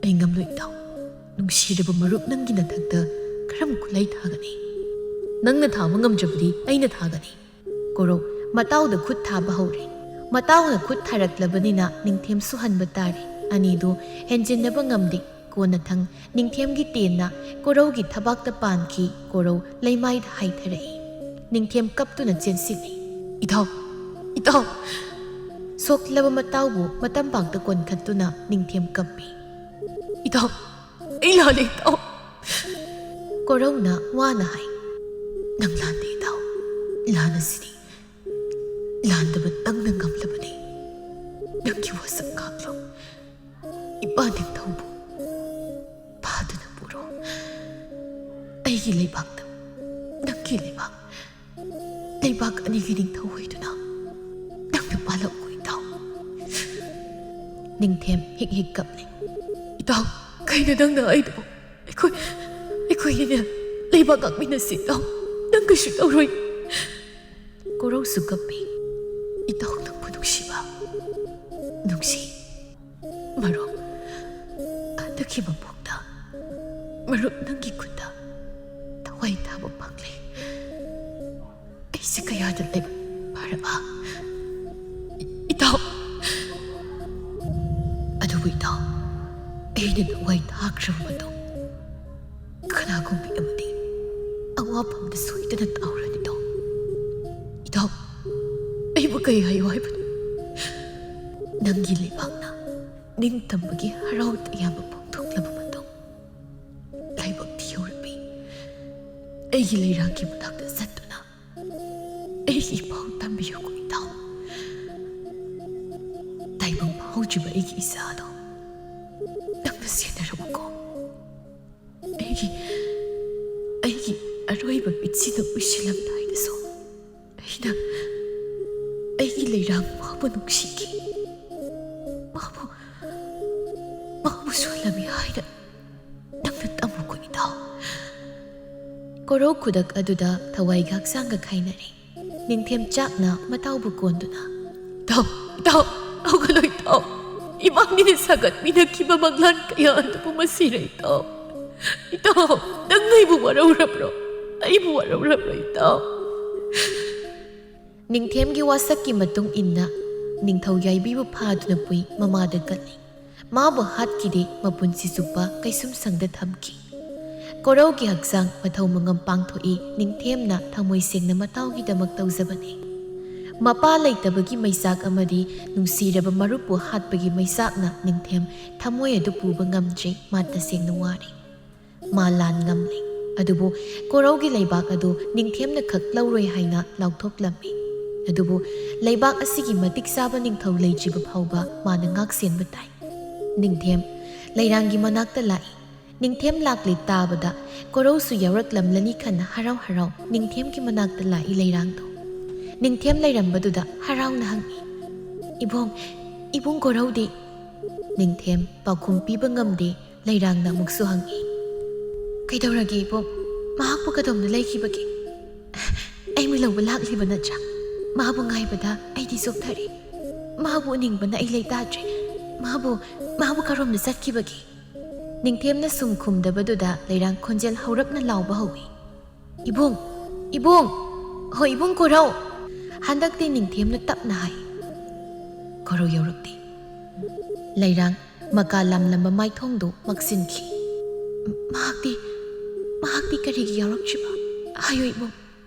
"ꯑꯩ ꯉꯝꯂꯣꯏ ꯏꯇꯥꯎ꯫ ꯅꯨꯡꯁꯤꯔꯕ ꯃꯔꯨꯞ ꯅꯪꯒꯤ ꯅꯊꯛꯇ ꯀꯔꯝ ꯈꯨꯠꯂꯥꯏ ꯊꯥꯒꯅꯤ? ꯅꯪꯅ ꯊꯥꯕ ꯉꯝꯗ꯭ꯔꯕꯗꯤ ꯑꯩꯅ ꯊꯥꯒꯅꯤ꯫" ꯀꯣꯔꯧ ꯃꯇꯥꯎꯗ ꯈꯨꯠ ꯊꯥꯕ ꯍꯧꯔꯦ꯫ ꯃꯇꯥꯎꯅ ꯈꯨꯠ ꯊꯥꯔꯛꯂꯕꯅꯤꯅ ꯅꯤꯡꯊꯦꯝꯁꯨ ꯍꯟꯕ ꯇꯥꯔꯦ꯫ ꯑꯅꯤꯗꯨ ꯍꯦꯟꯖꯤꯟꯅꯕ ꯉꯝꯗꯦ꯫ ꯀꯣꯟꯅꯊꯪ ꯅꯤꯡꯊꯦꯝꯒꯤ ꯇꯦꯟꯅ ꯀꯣꯔꯧꯒꯤ ꯊꯕꯥꯛꯇ ꯄꯥꯟꯈꯤ꯫ ꯀꯣꯔꯧ ꯂꯩꯃꯥꯏꯗ ꯍꯥꯏꯊꯔꯛꯏ꯫ ꯅꯤꯡꯊꯦꯝ ꯀꯞꯇꯨꯅ ꯆꯦꯟꯁꯤꯜꯂꯤ꯫ "ꯏꯇꯥꯎ, "ꯏꯇꯥꯎ!" ꯁꯣꯛꯂꯕ ꯃꯇꯥꯎꯕꯨ ꯃꯇꯝꯄꯥꯛꯇ ꯀꯣꯟꯈꯠꯇꯨꯅ ꯅꯤꯡꯊꯦꯝ ꯀꯞꯄꯤ꯫ "ꯏꯇꯥꯎ, ꯑꯩ ꯂꯥꯜꯂꯦ ꯏꯇꯥꯎ!" ꯀꯣꯔꯧꯅ ꯋꯥꯅ ꯍꯥꯏ꯫ "ꯅꯪ ꯂꯥꯟꯗꯦ ꯏꯇꯥꯎ꯫ ꯂꯥꯟ ꯑꯁꯤꯗꯤ ꯂꯥꯟꯗꯕ ꯅꯪꯅ ꯉꯝꯂꯕꯅꯤ꯫ ꯅꯪꯒꯤ ꯋꯥꯁꯛ ꯉꯥꯛꯂꯣ꯫ ꯏꯄꯥ ꯅꯤꯡꯊꯧꯕꯨ ꯐꯥꯗꯨꯅ ꯄꯨꯔꯣ꯫ ꯑꯩꯒꯤ ꯂꯩꯕꯥꯛꯇ ꯅꯪꯒꯤ ꯂꯩꯕꯥꯛ, ꯂꯩꯕꯥꯛ ꯑꯅꯤꯒꯤ ꯅꯤꯡꯊꯧ ꯑꯣꯏꯗꯨꯅ ꯅꯪꯅ ꯄꯥꯜꯂꯛꯎ ꯏꯇꯥꯎ꯫" ꯅꯤꯡꯊꯦꯝ ꯍꯤꯛ ꯍꯤꯛ ꯀꯞꯂꯤ꯫ "ꯏꯇꯥꯎ, ꯀꯩꯅꯣ ꯅꯪꯅ ꯍꯥꯏꯗꯨꯕꯨ? ꯑꯩꯈꯣꯏ, ꯑꯩꯈꯣꯏꯅꯤꯅꯦ ꯂꯩꯕꯥꯛ ꯉꯥꯛꯃꯤꯟꯅꯁꯤ ꯏꯇꯥꯎ꯫ ꯅꯪ ꯀꯩꯁꯨ ꯇꯧꯔꯣꯏ꯫" ꯀꯣꯔꯧꯁꯨ ꯀꯞꯄꯤ꯫ "ꯏꯇꯥꯎ ꯅꯪꯕꯨ ꯅꯨꯡꯁꯤꯕ ꯅꯨꯡꯁꯤ꯫ ꯃꯔꯨꯞ, ꯍꯟꯗꯛꯀꯤ ꯃꯄꯣꯛꯇ ꯃꯔꯨꯞ ꯅꯪꯒꯤ ꯈꯨꯠꯇ ꯊꯋꯥꯏ ꯊꯥꯕ ꯐꯪꯂꯦ꯫ ꯑꯩꯁꯦ ꯀꯌꯥꯗ ꯂꯥꯏꯕꯛ ꯐꯔꯕ꯫ ꯏ-, ꯏꯇꯥꯎ꯫ ꯑꯗꯨꯕꯨ ꯏꯇꯥꯎ, ꯑꯩꯅ ꯊꯋꯥꯏ ꯊꯥꯈ꯭ꯔꯕ ꯃꯇꯨꯡ ꯀꯅꯥꯒꯨꯝꯕꯤ ꯑꯃꯗꯤ ꯑꯋꯥꯐꯝꯗ ꯁꯣꯏꯗꯅ ꯇꯥꯎꯔꯅꯤꯗꯣ꯫ ꯏꯇꯥꯎ, ꯑꯩꯕꯨ ꯀꯩ ꯍꯥꯏꯌꯨ ꯍꯥꯏꯕꯅꯣ? ꯅꯪꯒꯤ ꯂꯩꯕꯥꯛꯅ ꯅꯤꯡꯇꯝꯕꯒꯤ ꯍꯔꯥꯎ ꯇꯌꯥꯝꯕ ꯐꯣꯡꯗꯣꯛꯂꯕ ꯃꯇꯨꯡ, ꯂꯥꯏꯕꯛ ꯊꯤꯍꯧꯔꯕꯤ ꯑꯩꯒꯤ ꯂꯩꯔꯥꯡꯒꯤ ꯃꯅꯥꯛꯇ ꯆꯠꯇꯨꯅ ꯑꯩꯒꯤ ꯏꯄꯥꯎ ꯇꯝꯕꯤꯌꯨꯀꯣ ꯏꯇꯥꯎ꯫ ꯇꯥꯏꯕꯪ ꯐꯥꯎꯗ꯭ꯔꯤꯕ ꯑꯩꯒꯤ ꯏꯆꯥꯗꯣ ꯅꯪꯅ ꯁꯦꯟꯅꯔꯝꯃꯨꯀꯣ꯫ ꯑꯩꯒꯤ, ꯑꯩꯒꯤ ꯑꯔꯣꯏꯕ ꯃꯤꯠꯁꯤꯗ ꯎꯏꯁꯤꯜꯂꯝꯗꯥꯏꯗꯁꯨ ꯑꯩꯅ ꯑꯩꯒꯤ ꯂꯩꯔꯥꯡ ꯃꯥꯕꯨ ꯅꯨꯡꯁꯤꯈꯤ꯫ ꯃꯥꯕꯨ, ꯃꯥꯕꯨ ꯁꯣꯜꯂꯝꯃꯤ ꯍꯥꯏꯅ ꯅꯪꯅ ꯇꯝꯃꯨꯀꯣ ꯏꯇꯥꯎ꯫" ꯀꯣꯔꯧ ꯈꯨꯗꯛ ꯑꯗꯨꯗ ꯊꯋꯥꯏꯒ ꯍꯛꯆꯥꯡꯒ ꯈꯥꯏꯅꯔꯦ꯫ ꯅꯤꯡꯊꯦꯝ ꯆꯥꯛꯅ ꯃꯇꯥꯎꯕꯨ ꯀꯣꯟꯗꯨꯅ, "ꯏꯇꯥꯎ, ꯏꯇꯥꯎ, ꯍꯧꯒꯠꯂꯣ ꯏꯇꯥꯎ꯫ ꯏꯕꯥꯅꯤꯅ ꯁꯥꯒꯠꯃꯤꯟꯅꯈꯤꯕ ꯃꯪꯂꯥꯟ ꯀꯌꯥ ꯑꯗꯨꯕꯨ ꯃꯁꯤꯔꯦ ꯏꯇꯥꯎ꯫ ꯏꯇꯥꯎ, ꯅꯪ ꯑꯩꯕꯨ ꯋꯥꯔꯧꯔꯕ꯭ꯔꯣ? ꯑꯩꯕꯨ ꯋꯥꯔꯧꯔꯕ꯭ꯔꯣ ꯏꯇꯥꯎ?" ꯅꯤꯡꯊꯦꯝꯒꯤ ꯋꯥꯁꯛꯀꯤ ꯃꯇꯨꯡ ꯏꯟꯅ ꯅꯤꯡꯊꯧ ꯌꯥꯏꯕꯤꯕꯨ ꯐꯥꯗꯨꯅ ꯄꯨꯏ ꯃꯃꯥꯗ ꯀꯠꯂꯤ꯫ ꯃꯥꯕꯨ ꯍꯥꯠꯈꯤꯗꯦ, ꯃꯄꯨꯟꯁꯤ ꯆꯨꯞꯄ ꯀꯩꯁꯨꯝꯁꯪꯗ ꯊꯝꯈꯤ꯫ ꯀꯣꯔꯧꯒꯤ ꯍꯛꯆꯥꯡ ꯃꯊꯧ ꯃꯉꯝ ꯄꯥꯡꯊꯣꯛꯏ, ꯅꯤꯡꯊꯦꯝꯅ ꯊꯃꯣꯏ ꯁꯦꯡꯅ ꯃꯇꯥꯎꯒꯤꯗꯃꯛ ꯇꯧꯖꯕꯅꯤ꯫ ꯃꯄꯥ ꯂꯩꯇꯕꯒꯤ ꯃꯩꯆꯥꯛ ꯑꯃꯗꯤ ꯅꯨꯡꯁꯤꯔꯕ ꯃꯔꯨꯞꯄꯨ ꯍꯥꯠꯄꯒꯤ ꯃꯩꯆꯥꯛꯅ ꯅꯤꯡꯊꯦꯝ ꯊꯃꯣꯏ ꯑꯗꯨ ꯄꯨꯕ ꯉꯝꯗ꯭ꯔꯦ꯫ ꯃꯥ ꯇꯁꯦꯡꯅ ꯋꯥꯔꯦ꯫ ꯃꯥ ꯂꯥꯟ ꯉꯝꯂꯦ꯫ ꯑꯗꯨꯕꯨ ꯀꯣꯔꯧꯒꯤ ꯂꯩꯕꯥꯛ ꯑꯗꯨ ꯅꯤꯡꯊꯦꯝꯅ ꯈꯛ ꯂꯧꯔꯣꯏ ꯍꯥꯏꯅ ꯂꯥꯎꯊꯣꯛꯂꯝꯃꯤ꯫ ꯑꯗꯨꯕꯨ ꯂꯩꯕꯥꯛ ꯑꯁꯤꯒꯤ ꯃꯇꯤꯛ ꯆꯥꯕ ꯅꯤꯡꯊꯧ ꯂꯩꯇ꯭ꯔꯤꯕ ꯐꯥꯎꯕ ꯃꯥꯅ ꯉꯥꯛꯁꯦꯟꯕ ꯇꯥꯏ꯫ ꯅꯤꯡꯊꯦꯝ ꯂꯩꯔꯥꯡꯒꯤ ꯃꯅꯥꯛꯇ ꯂꯥꯛꯏ꯫ ꯅꯤꯡꯊꯦꯝ ꯂꯥꯛꯂꯦ ꯇꯥꯕꯗ ꯀꯣꯔꯧꯁꯨ ꯌꯥꯎꯔꯛꯂꯝꯂꯅꯤ ꯈꯟꯅ ꯍꯔꯥꯎ ꯍꯔꯥꯎ ꯅꯤꯡꯊꯦꯝꯒꯤ ꯃꯅꯥꯛꯇ ꯂꯥꯛꯏ ꯂꯩꯔꯥꯡꯗꯣ꯫ ꯅꯤꯡꯊꯦꯝ ꯂꯩꯔꯝꯕꯗꯨꯗ ꯍꯔꯥꯎꯅ ꯍꯪꯏ, "ꯏꯕꯨꯡ, ꯏꯕꯨꯡ ꯀꯣꯔꯧꯗꯤ?" ꯅꯤꯡꯊꯦꯝ ꯄꯥꯎꯈꯨꯝ ꯄꯤꯕ ꯉꯝꯗꯦ꯫ ꯂꯩꯔꯥꯡꯅ ꯑꯃꯨꯛꯁꯨ ꯍꯪꯏ, "ꯀꯩꯗꯧꯔꯒꯦ ꯏꯕꯨꯡ? ꯃꯍꯥꯛꯄꯨ ꯀꯗꯣꯝꯗ ꯂꯩꯈꯤꯕꯒꯦ? ꯑꯩꯕꯨ ꯂꯧꯕ ꯂꯥꯛꯂꯤꯕ ꯅꯠꯇ꯭ꯔꯥ? ꯃꯥꯕꯨ ꯉꯥꯏꯕꯗ ꯑꯩꯗꯤ ꯆꯣꯛꯊꯔꯦ꯫ ꯃꯥꯕꯨ ꯎꯅꯤꯡꯕꯅ ꯑꯩ ꯂꯩꯇꯥꯗ꯭ꯔꯦ꯫ ꯃꯥꯕꯨ, ꯃꯥꯕꯨ ꯀꯔꯣꯝꯗ ꯆꯠꯈꯤꯕꯒꯦ?" ꯅꯤꯡꯊꯦꯝꯅ ꯁꯨꯝ ꯈꯨꯝꯗꯕꯗꯨꯗ ꯂꯩꯔꯥꯡ ꯈꯣꯟꯖꯦꯜ ꯍꯧꯔꯞꯅ ꯂꯥꯎꯕ ꯍꯧꯏ, "ꯏꯕꯨꯡ! ꯏꯕꯨꯡ! ꯍꯣ ꯏꯕꯨꯡ ꯀꯣꯔꯧ!" ꯍꯟꯗꯛꯇꯤ ꯅꯤꯡꯊꯦꯝꯅ ꯇꯞꯅ ꯍꯥꯏ꯫ ꯀꯣꯔꯧ ꯌꯧꯔꯛꯇꯦ꯫ ꯂꯩꯔꯥꯡ ꯃꯀꯥ ꯂꯥꯝꯂꯝꯕ ꯃꯥꯏꯊꯣꯡꯗꯨ ꯃꯛꯁꯤꯟꯈꯤ꯫ "ꯃꯍꯥꯛꯇꯤ, ꯃꯍꯥꯛꯇꯤ ꯀꯔꯤꯒꯤ ꯌꯥꯎꯔꯛꯇ꯭ꯔꯤꯕ? ꯍꯥꯏꯌꯨ ꯏꯕꯨꯡ,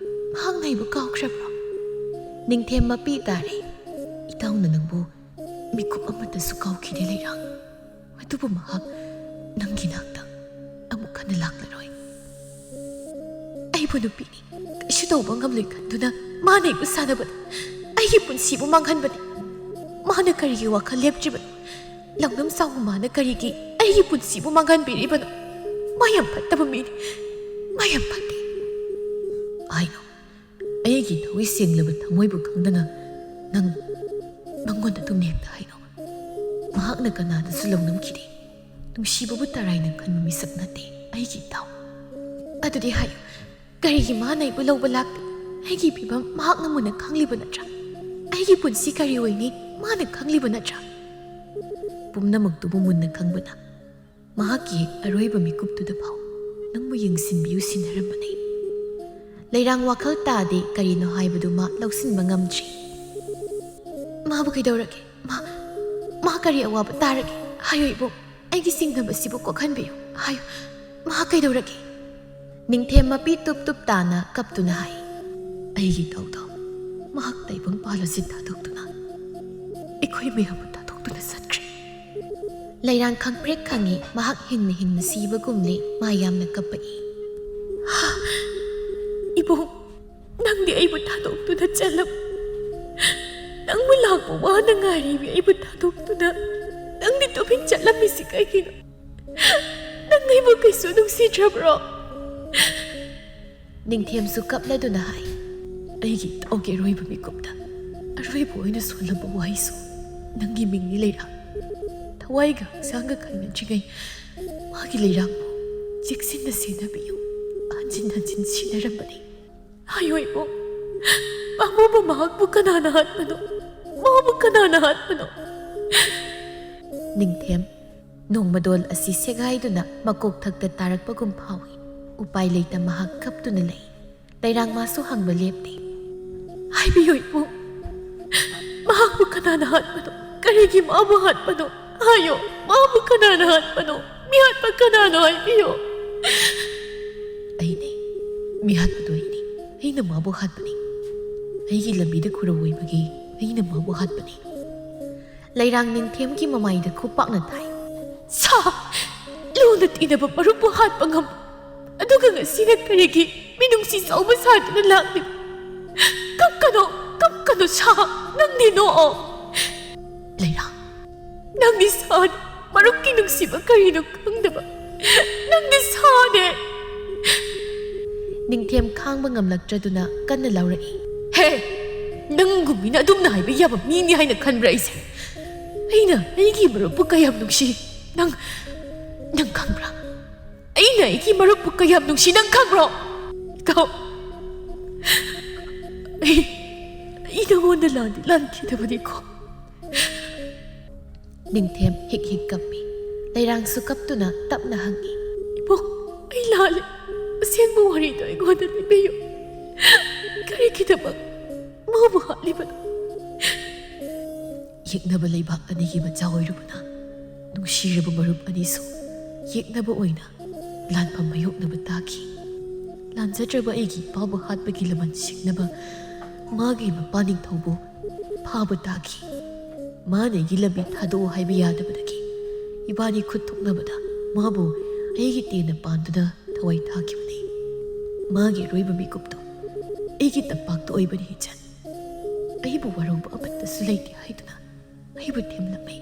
ꯃꯍꯥꯛꯅ ꯑꯩꯕꯨ ꯀꯥꯎꯈ꯭ꯔꯕ꯭ꯔꯣ?" ꯅꯤꯡꯊꯦꯝ ꯃꯄꯤ ꯇꯥꯔꯦ꯫ "ꯏꯇꯥꯎꯅ ꯅꯪꯕꯨ ꯃꯤꯀꯨꯞ ꯑꯃꯠꯇꯁꯨ ꯀꯥꯎꯈꯤꯗꯦ ꯂꯩꯔꯥꯡ꯫ ꯑꯗꯨꯕꯨ ꯃꯍꯥꯛ ꯅꯪꯒꯤ ꯅꯥꯛꯇ ꯑꯃꯨꯛ ꯍꯟꯅ ꯂꯥꯛꯂꯔꯣꯏ꯫ ꯑꯩꯕꯨ ꯅꯨꯄꯤꯅꯤ, ꯀꯩꯁꯨ ꯇꯧꯕ ꯉꯝꯂꯣꯏ ꯈꯟꯗꯨꯅ ꯃꯥꯅ ꯑꯩꯕꯨ ꯁꯥꯟꯅꯕꯗ ꯑꯩꯒꯤ ꯄꯨꯟꯁꯤꯕꯨ ꯃꯥꯡꯍꯟꯕꯅꯤ꯫ ꯃꯥꯅ ꯀꯔꯤꯒꯤ ꯋꯥꯈꯜ ꯂꯦꯞꯇ꯭ꯔꯤꯕꯅꯣ? ꯂꯧꯅꯝ ꯆꯥꯎꯕ ꯃꯥꯅ ꯀꯔꯤꯒꯤ ꯑꯩꯒꯤ ꯄꯨꯟꯁꯤꯕꯨ ꯃꯥꯡꯍꯟꯕꯤꯔꯤꯕꯅꯣ? ꯃꯥ ꯌꯥꯝ ꯐꯠꯇꯕ ꯃꯤꯅꯤ꯫ ꯃꯥ ꯌꯥꯝ ꯐꯠꯇꯦ꯫ ꯍꯥꯏꯅꯣ, ꯑꯩꯒꯤ ꯊꯋꯥꯏ ꯁꯦꯡꯂꯕ ꯊꯃꯣꯏꯕꯨ ꯈꯪꯗꯅ ꯅꯪ ꯃꯉꯣꯟꯗ ꯑꯗꯨꯝ ꯍꯦꯛꯇ ꯍꯥꯏꯅꯣ꯫ ꯃꯍꯥꯛꯅ ꯀꯅꯥꯗꯁꯨ ꯂꯧꯅꯝꯈꯤꯗꯦ꯫ ꯅꯨꯡꯁꯤꯕꯕꯨ ꯇꯔꯥꯏꯅ ꯈꯟꯕ ꯃꯤꯁꯛ ꯅꯠꯇꯦ ꯑꯩꯒꯤ ꯏꯇꯥꯎ꯫ ꯑꯗꯨꯗꯤ ꯍꯥꯏꯌꯨ, ꯀꯔꯤꯒꯤ ꯃꯥꯅ ꯑꯩꯕꯨ ꯂꯧꯕ ꯂꯥꯛꯇꯦ? ꯑꯩꯒꯤ ꯐꯤꯕꯝ ꯃꯍꯥꯛꯅ ꯃꯨꯟꯅ ꯈꯪꯂꯤꯕ ꯅꯠꯇ꯭ꯔꯥ? ꯑꯩꯒꯤ ꯄꯨꯟꯁꯤ ꯀꯔꯤ ꯑꯣꯏꯅꯤ ꯃꯥꯅ ꯈꯪꯂꯤꯕ ꯅꯠꯇ꯭ꯔꯥ? ꯄꯨꯝꯅꯃꯛꯇꯨꯕꯨ ꯃꯨꯟꯅ ꯈꯪꯕꯅ ꯃꯍꯥꯛꯀꯤ ꯑꯔꯣꯏꯕ ꯃꯤꯀꯨꯞꯇꯨꯗ ꯐꯥꯎ ꯅꯪꯕꯨ ꯌꯦꯡꯁꯤꯟꯕꯤꯌꯨ ꯁꯤꯟꯅꯔꯝꯕꯅꯤ꯫ ꯂꯩꯔꯥꯡ ꯋꯥꯈꯜ ꯇꯥꯗꯦ, ꯀꯔꯤꯅꯣ ꯍꯥꯏꯕꯗꯨ ꯃꯥ ꯂꯧꯁꯤꯟꯕ ꯉꯝꯗ꯭ꯔꯤ꯫ ꯃꯥꯕꯨ ꯀꯩꯗꯧꯔꯒꯦ? ꯃꯥ, ꯃꯥ ꯀꯔꯤ ꯑꯋꯥꯕ ꯇꯥꯔꯒꯦ? ꯍꯥꯏꯌꯨ ꯏꯕꯨꯡ, ꯑꯩꯒꯤ ꯆꯤꯡꯅꯕꯁꯤꯕꯨ ꯀꯣꯛꯍꯟꯕꯤꯌꯨ꯫ ꯍꯥꯏꯌꯨ, ꯃꯥ ꯀꯩꯗꯧꯔꯒꯦ? ꯅꯤꯡꯊꯦꯝ ꯃꯄꯤ ꯇꯨꯞ ꯇꯨꯞ ꯇꯥꯅ ꯀꯞꯇꯨꯅ ꯍꯥꯏ, "ꯑꯩꯒꯤ ꯏꯇꯥꯎꯗꯣ ꯃꯍꯥꯛ ꯇꯥꯏꯕꯪ ꯄꯥꯜ ꯑꯁꯤ ꯊꯥꯗꯣꯛꯇꯨꯅ, ꯑꯩꯈꯣꯏ ꯃꯌꯥꯝꯕꯨ ꯊꯥꯗꯣꯛꯇꯨꯅ ꯆꯠꯈ꯭ꯔꯦ꯫ ꯂꯩꯔꯥꯡ ꯈꯪꯄ꯭ꯔꯦꯛ ꯈꯪꯉꯤ꯫ ꯃꯍꯥꯛ ꯍꯤꯡꯅ ꯍꯤꯡꯅ ꯁꯤꯕꯒꯨꯝꯂꯦ꯫ ꯃꯥ ꯌꯥꯝꯅ ꯀꯞꯄꯛꯏ꯫ "ꯍꯥ! ꯏꯕꯨꯡ, ꯅꯪꯗꯤ ꯑꯩꯕꯨ ꯊꯥꯗꯣꯛꯇꯨꯅ ꯆꯠꯂꯝ꯫ ꯅꯪꯕꯨ ꯂꯥꯛꯄ ꯋꯥꯅ ꯉꯥꯏꯔꯤꯕꯤ ꯑꯩꯕꯨ ꯊꯥꯗꯣꯛꯇꯨꯅ ꯅꯪꯗꯤ ꯇꯨꯃꯤꯟ ꯆꯠꯂꯝꯃꯤꯁꯤ ꯀꯩꯒꯤꯅꯣ? ꯅꯪ ꯑꯩꯕꯨ ꯀꯩꯁꯨ ꯅꯨꯡꯁꯤꯗ꯭ꯔꯕ꯭ꯔꯣ?" ꯅꯤꯡꯊꯦꯝꯁꯨ ꯀꯞꯂꯗꯨꯅ ꯍꯥꯏ, "ꯑꯩꯒꯤ ꯏꯇꯥꯎꯒꯤ ꯑꯔꯣꯏꯕ ꯃꯤꯀꯨꯞꯇ ꯑꯔꯣꯏꯕ ꯑꯣꯏꯅ ꯁꯣꯜꯂꯝꯕ ꯋꯥꯍꯩꯁꯨ ꯅꯪꯒꯤ ꯃꯤꯡꯅꯤ ꯂꯩꯔꯥꯡ꯫ ꯊꯋꯥꯏꯒ ꯍꯛꯆꯥꯡꯒ ꯈꯥꯏꯅꯗ꯭ꯔꯤꯉꯩ ꯃꯥꯒꯤ ꯂꯩꯔꯥꯡꯕꯨ ꯆꯦꯛꯁꯤꯟꯅ ꯁꯦꯟꯅꯕꯤꯌꯨ꯫ ꯍꯟꯖꯤꯟ ꯍꯟꯖꯤꯟ ꯁꯤꯟꯅꯔꯝꯕꯅꯤ꯫ ꯍꯥꯏꯌꯣ ꯏꯕꯨꯡ, ꯄꯥꯝꯃꯨꯕ ꯃꯍꯥꯛꯄꯨ ꯀꯅꯥꯅ ꯍꯥꯠꯄꯅꯣ? ꯃꯥꯕꯨ ꯀꯅꯥꯅ ꯍꯥꯠꯄꯅꯣ?" ꯅꯤꯡꯊꯦꯝ ꯅꯣꯡꯃꯗꯣꯜ ꯑꯁꯤ ꯁꯦꯒꯥꯏꯗꯨꯅ ꯃꯀꯣꯛꯊꯛꯇ ꯇꯥꯔꯛꯄꯒꯨꯝ ꯐꯥꯎꯏ꯫ ꯎꯄꯥꯏ ꯂꯩꯇ ꯃꯍꯥꯛ ꯀꯞꯇꯨꯅ ꯂꯩ꯫ ꯂꯩꯔꯥꯡ ꯃꯥꯁꯨ ꯍꯪꯕ ꯂꯦꯞꯇꯦ꯫ "ꯍꯥꯏꯕꯤꯌꯨ ꯏꯕꯨꯡ, ꯃꯍꯥꯛꯄꯨ ꯀꯅꯥꯅ ꯍꯥꯠꯄꯅꯣ? ꯀꯔꯤꯒꯤ ꯃꯥꯕꯨ ꯍꯥꯠꯄꯅꯣ? ꯍꯥꯏꯌꯣ, ꯃꯥꯕꯨ ꯀꯅꯥꯅ ꯍꯥꯠꯄꯅꯣ? ꯃꯤꯍꯥꯠꯄ ꯀꯅꯥꯅꯣ ꯍꯥꯏꯕꯤꯌꯨ?" "ꯑꯩꯅꯦ, ꯃꯤꯍꯥꯠꯄꯗꯣ ꯑꯩꯅꯦ꯫ ꯑꯩꯅ ꯃꯥꯕꯨ ꯍꯥꯠꯄꯅꯤ꯫ ꯑꯩꯒꯤ ꯂꯝꯕꯤꯗ ꯈꯨꯔꯧ ꯑꯣꯏꯕꯒꯤ ꯑꯩꯅ ꯃꯥꯕꯨ ꯍꯥꯠꯄꯅꯤ꯫" ꯂꯩꯔꯥꯡ ꯅꯤꯡꯊꯦꯝꯒꯤ ꯃꯃꯥꯏꯗ ꯈꯨꯄꯥꯛꯅ ꯊꯥꯏ꯫ "ꯁꯥ! ꯂꯨꯅ ꯇꯤꯟꯅꯕ ꯃꯔꯨꯞꯄꯨ ꯍꯥꯠꯄ ꯉꯝ, ꯑꯗꯨꯒ ꯉꯁꯤꯅ ꯀꯔꯤꯒꯤ ꯃꯤꯅꯨꯡꯁꯤ ꯆꯥꯎꯕ ꯁꯥꯗꯨꯅ ꯂꯥꯛꯂꯤꯕ? ꯀꯞꯀꯅꯨ, ꯀꯞꯀꯅꯨ ꯁꯥ, ꯅꯪꯗꯤ ꯅꯣꯛꯑꯣ꯫" "ꯂꯩꯔꯥꯡ, ꯅꯪꯗꯤ ꯁꯥꯅꯤ, ꯃꯔꯨꯞꯀꯤ ꯅꯨꯡꯁꯤꯕ ꯀꯔꯤꯅꯣ ꯈꯪꯗꯕ꯫ ꯅꯪꯗꯤ ꯁꯥꯅꯦ꯫" ꯅꯤꯡꯊꯦꯝ ꯈꯥꯡꯕ ꯉꯝꯂꯛꯇ꯭ꯔꯗꯨꯅ ꯀꯟꯅ ꯂꯥꯎꯔꯛꯏ꯫ "ꯍꯦ! ꯅꯪꯒꯨꯝꯕꯤꯅ ꯑꯗꯨꯝꯅ ꯍꯥꯏꯕ ꯌꯥꯕ ꯃꯤꯅꯤ ꯍꯥꯏꯅ ꯈꯟꯕ꯭ꯔꯥ ꯑꯩꯁꯦ? ꯑꯩꯅ ꯑꯩꯒꯤ ꯃꯔꯨꯞꯄꯨ ꯀꯌꯥꯝ ꯅꯨꯡꯁꯤ ꯅꯪ, ꯅꯪ ꯈꯪꯕ꯭ꯔꯥ? ꯑꯩꯅ ꯑꯩꯒꯤ ꯃꯔꯨꯞꯄꯨ ꯀꯌꯥꯝ ꯅꯨꯡꯁꯤ ꯅꯪ ꯈꯪꯕ꯭ꯔꯣ? ꯏꯇꯥꯎ, ꯑꯩ, ꯑꯩ ꯅꯉꯣꯟꯗ ꯂꯥꯟꯗꯤ ꯂꯥꯟꯈꯤꯗꯕꯅꯤꯀꯣ꯫" ꯅꯤꯡꯊꯦꯝ ꯍꯤꯛ ꯍꯤꯛ ꯀꯞꯄꯤ꯫ ꯂꯩꯔꯥꯡꯁꯨ ꯀꯞꯇꯨꯅ ꯇꯞꯅ ꯍꯪꯉꯤ꯫ "ꯏꯕꯣꯛ, ꯑꯩ ꯂꯥꯜꯂꯦ꯫ ꯑꯁꯦꯡꯕ ꯋꯥꯔꯤꯗꯣ ꯑꯩꯉꯣꯟꯗ ꯂꯤꯕꯤꯌꯨ꯫ ꯀꯔꯤꯒꯤꯗꯃꯛ ꯃꯥꯕꯨ ꯍꯥꯠꯂꯤꯕꯅꯣ?" "ꯌꯦꯛꯅꯕ ꯂꯩꯕꯥꯛ ꯑꯅꯤꯒꯤ ꯃꯆꯥ ꯑꯣꯏꯔꯨꯕꯅ ꯅꯨꯡꯁꯤꯔꯕ ꯃꯔꯨꯞ ꯑꯅꯤꯁꯨ ꯌꯦꯛꯅꯕ ꯑꯣꯏꯅ ꯂꯥꯟꯐꯝ ꯃꯥꯌꯣꯛꯅꯕ ꯇꯥꯈꯤ꯫ ꯂꯥꯟꯖꯗ꯭ꯔꯕ ꯑꯩꯒꯤ ꯏꯄꯥꯕꯨ ꯍꯥꯠꯄꯒꯤ ꯂꯃꯟ ꯁꯤꯡꯅꯕ ꯃꯥꯒꯤ ꯃꯄꯥ ꯅꯤꯡꯊꯧꯕꯨ ꯐꯥꯕ ꯇꯥꯈꯤ꯫ ꯃꯥꯅ ꯑꯩꯒꯤ ꯂꯝꯕꯤ ꯊꯥꯗꯣꯛꯎ ꯍꯥꯏꯕ ꯌꯥꯗꯕꯗꯒꯤ ꯏꯕꯥꯅꯤ ꯈꯨꯠ ꯊꯣꯛꯅꯕꯗ ꯃꯥꯕꯨ ꯑꯩꯒꯤ ꯇꯦꯟꯅ ꯄꯥꯟꯗꯨꯅ ꯊꯋꯥꯏ ꯊꯥꯈꯤꯕꯅꯤ꯫ ꯃꯥꯒꯤ ꯑꯔꯣꯏꯕ ꯃꯤꯀꯨꯞꯇꯨ ꯑꯩꯒꯤ ꯇꯝꯄꯥꯛꯇ ꯑꯣꯏꯕꯅꯤ, ꯏꯆꯟ꯫ ꯑꯩꯕꯨ ꯋꯥꯔꯧꯕ ꯑꯃꯠꯇꯁꯨ ꯂꯩꯇꯦ ꯍꯥꯏꯗꯨꯅ ꯑꯩꯕꯨ ꯊꯦꯝꯂꯝꯃꯤ꯫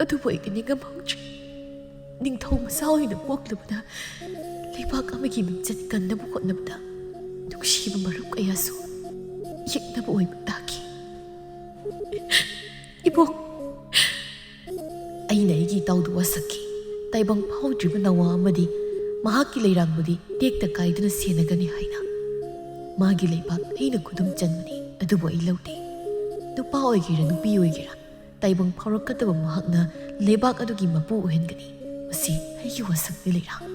ꯑꯗꯨꯕꯨ ꯑꯩꯗꯤ ꯅꯤꯡꯉꯝ ꯍꯧꯗ꯭ꯔꯦ꯫ ꯅꯤꯡꯊꯧ ꯃꯆꯥ ꯑꯣꯏꯅ ꯄꯣꯛꯂꯨꯕꯅ ꯂꯩꯕꯥꯛ ꯑꯃꯒꯤ ꯃꯤꯡꯆꯠ ꯀꯟꯅꯕ ꯍꯣꯠꯅꯕꯗ ꯅꯨꯡꯁꯤꯕ ꯃꯔꯨꯞ ꯀꯌꯥꯁꯨ ꯌꯦꯛꯅꯕ ꯑꯣꯏꯕ ꯇꯥꯈꯤ꯫ ꯏꯕꯣꯛ, ꯑꯩꯅ ꯑꯩꯒꯤ ꯏꯇꯥꯎꯗꯨ ꯋꯥꯁꯛꯈꯤ꯫ ꯇꯥꯏꯕꯪ ꯐꯥꯎꯗ꯭ꯔꯤꯕ ꯅꯋꯥ ꯑꯃꯗꯤ ꯃꯍꯥꯛꯀꯤ ꯂꯩꯔꯥꯡꯕꯨꯗꯤ ꯇꯦꯛꯇ ꯀꯥꯏꯗꯨꯅ ꯁꯦꯟꯅꯒꯅꯤ ꯍꯥꯏꯅ꯫ ꯃꯥꯒꯤ ꯂꯩꯕꯥꯛ ꯑꯩꯅ ꯈꯨꯗꯨꯝ ꯆꯟꯕꯅꯤ, ꯑꯗꯨꯕꯨ ꯑꯩ ꯂꯧꯗꯦ꯫ ꯅꯨꯄꯥ ꯑꯣꯏꯒꯦꯔꯥ ꯅꯨꯄꯤ ꯑꯣꯏꯒꯦꯔꯥ, ꯇꯥꯏꯕꯪ ꯐꯥꯎꯔꯛꯀꯗꯕ ꯃꯍꯥꯛꯅ ꯂꯩꯕꯥꯛ ꯑꯗꯨꯒꯤ ꯃꯄꯨ ꯑꯣꯏꯍꯟꯒꯅꯤ꯫ ꯃꯁꯤ ꯑꯩꯒꯤ ꯋꯥꯁꯛꯅꯤ, ꯂꯩꯔꯥꯡ꯫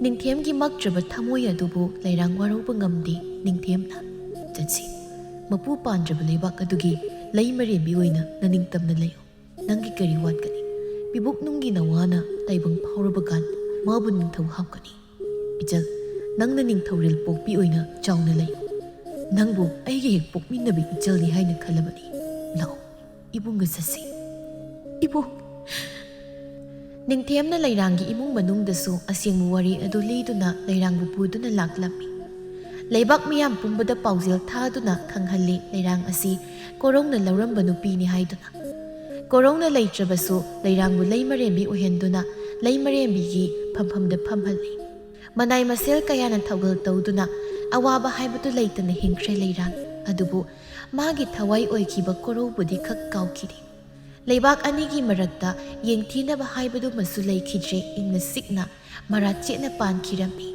ꯅꯤꯡꯊꯦꯝꯒꯤ ꯃꯛꯇ꯭ꯔꯕ ꯊꯃꯣꯏ ꯑꯗꯨꯕꯨ ꯂꯩꯔꯥꯡ ꯋꯥꯔꯧꯕ ꯉꯝꯗꯦ꯫ ꯅꯤꯡꯊꯦꯝꯅ, ꯆꯠꯁꯤ꯫ ꯃꯄꯨ ꯄꯥꯟꯗ꯭ꯔꯕ ꯂꯩꯕꯥꯛ ꯑꯗꯨꯒꯤ ꯂꯩꯃꯔꯦꯝꯕꯤ ꯑꯣꯏꯅ ꯅꯅꯤꯡꯇꯝꯅ ꯂꯩꯌꯨ꯫ ꯅꯪꯒꯤ ꯀꯔꯤ ꯋꯥꯠꯀꯅꯤ? ꯄꯤꯕꯨꯛ ꯅꯨꯡꯒꯤ ꯅꯋꯥꯅ ꯇꯥꯏꯕꯪ ꯐꯥꯎꯔꯕ ꯀꯥꯟ ꯃꯥꯕꯨ ꯅꯤꯡꯊꯧ ꯍꯥꯞꯀꯅꯤ꯫ ꯏꯆꯜ, ꯅꯪꯅ ꯅꯤꯡꯊꯧꯔꯦꯜ ꯄꯣꯛꯄꯤ ꯑꯣꯏꯅ ꯆꯥꯎꯅ ꯂꯩꯌꯨ꯫ ꯅꯪꯕꯨ ꯑꯩꯒ ꯍꯦꯛ ꯄꯣꯛꯃꯤꯟꯅꯕ ꯏꯆꯜꯅꯤ ꯍꯥꯏꯅ ꯈꯜꯂꯕꯅꯤ꯫ ꯂꯥꯛꯑꯣ, ꯏꯕꯨꯡꯒ ꯆꯠꯁꯤ꯫ ꯏꯕꯨꯡ! ꯅꯤꯡꯊꯦꯝꯅ ꯂꯩꯔꯥꯡꯒꯤ ꯏꯃꯨꯡ ꯃꯅꯨꯡꯗꯁꯨ ꯑꯁꯦꯡꯕ ꯋꯥꯔꯤ ꯑꯗꯨ ꯂꯤꯗꯨꯅ ꯂꯩꯔꯥꯡꯕꯨ ꯄꯨꯗꯨꯅ ꯂꯥꯛꯂꯝꯃꯤ꯫ ꯂꯩꯕꯥꯛ ꯃꯤꯌꯥꯝ ꯄꯨꯝꯕꯗ ꯄꯥꯎꯖꯦꯜ ꯊꯥꯗꯨꯅ ꯈꯪꯍꯜꯂꯤ, ꯂꯩꯔꯥꯡ ꯑꯁꯤ ꯀꯣꯔꯧꯅ ꯂꯧꯔꯝꯕ ꯅꯨꯄꯤꯅꯤ ꯍꯥꯏꯗꯨꯅ꯫ ꯀꯣꯔꯧꯅ ꯂꯩꯇ꯭ꯔꯕꯁꯨ ꯂꯩꯔꯥꯡꯕꯨ ꯂꯩꯃꯔꯦꯝꯕꯤ ꯑꯣꯏꯍꯟꯗꯨꯅ ꯂꯩꯃꯔꯦꯝꯕꯤꯒꯤ ꯐꯝꯐꯝꯗ ꯐꯝꯍꯜꯂꯤ꯫ ꯃꯅꯥꯏ ꯃꯁꯦꯜ ꯀꯌꯥꯅ ꯊꯧꯒꯜ ꯇꯧꯗꯨꯅ ꯑꯋꯥꯕ ꯍꯥꯏꯕꯗꯨ ꯂꯩꯇꯅ ꯍꯤꯡꯈ꯭ꯔꯦ ꯂꯩꯔꯥꯡ꯫ ꯑꯗꯨꯕꯨ ꯃꯥꯒꯤ ꯊꯋꯥꯏ ꯑꯣꯏꯈꯤꯕ ꯀꯣꯔꯧꯕꯨꯗꯤ ꯈꯛ ꯀꯥꯎꯈꯤꯗꯦ꯫ ꯂꯩꯕꯥꯛ ꯑꯅꯤꯒꯤ ꯃꯔꯛꯇ ꯌꯦꯡꯊꯤꯅꯕ ꯍꯥꯏꯕꯗꯨꯃꯁꯨ ꯂꯩꯈꯤꯗ꯭ꯔꯦ, ꯏꯪꯅ ꯆꯤꯛꯅ ꯃꯔꯥ ꯆꯦꯠꯅ ꯄꯥꯟꯈꯤꯔꯝꯃꯤ꯫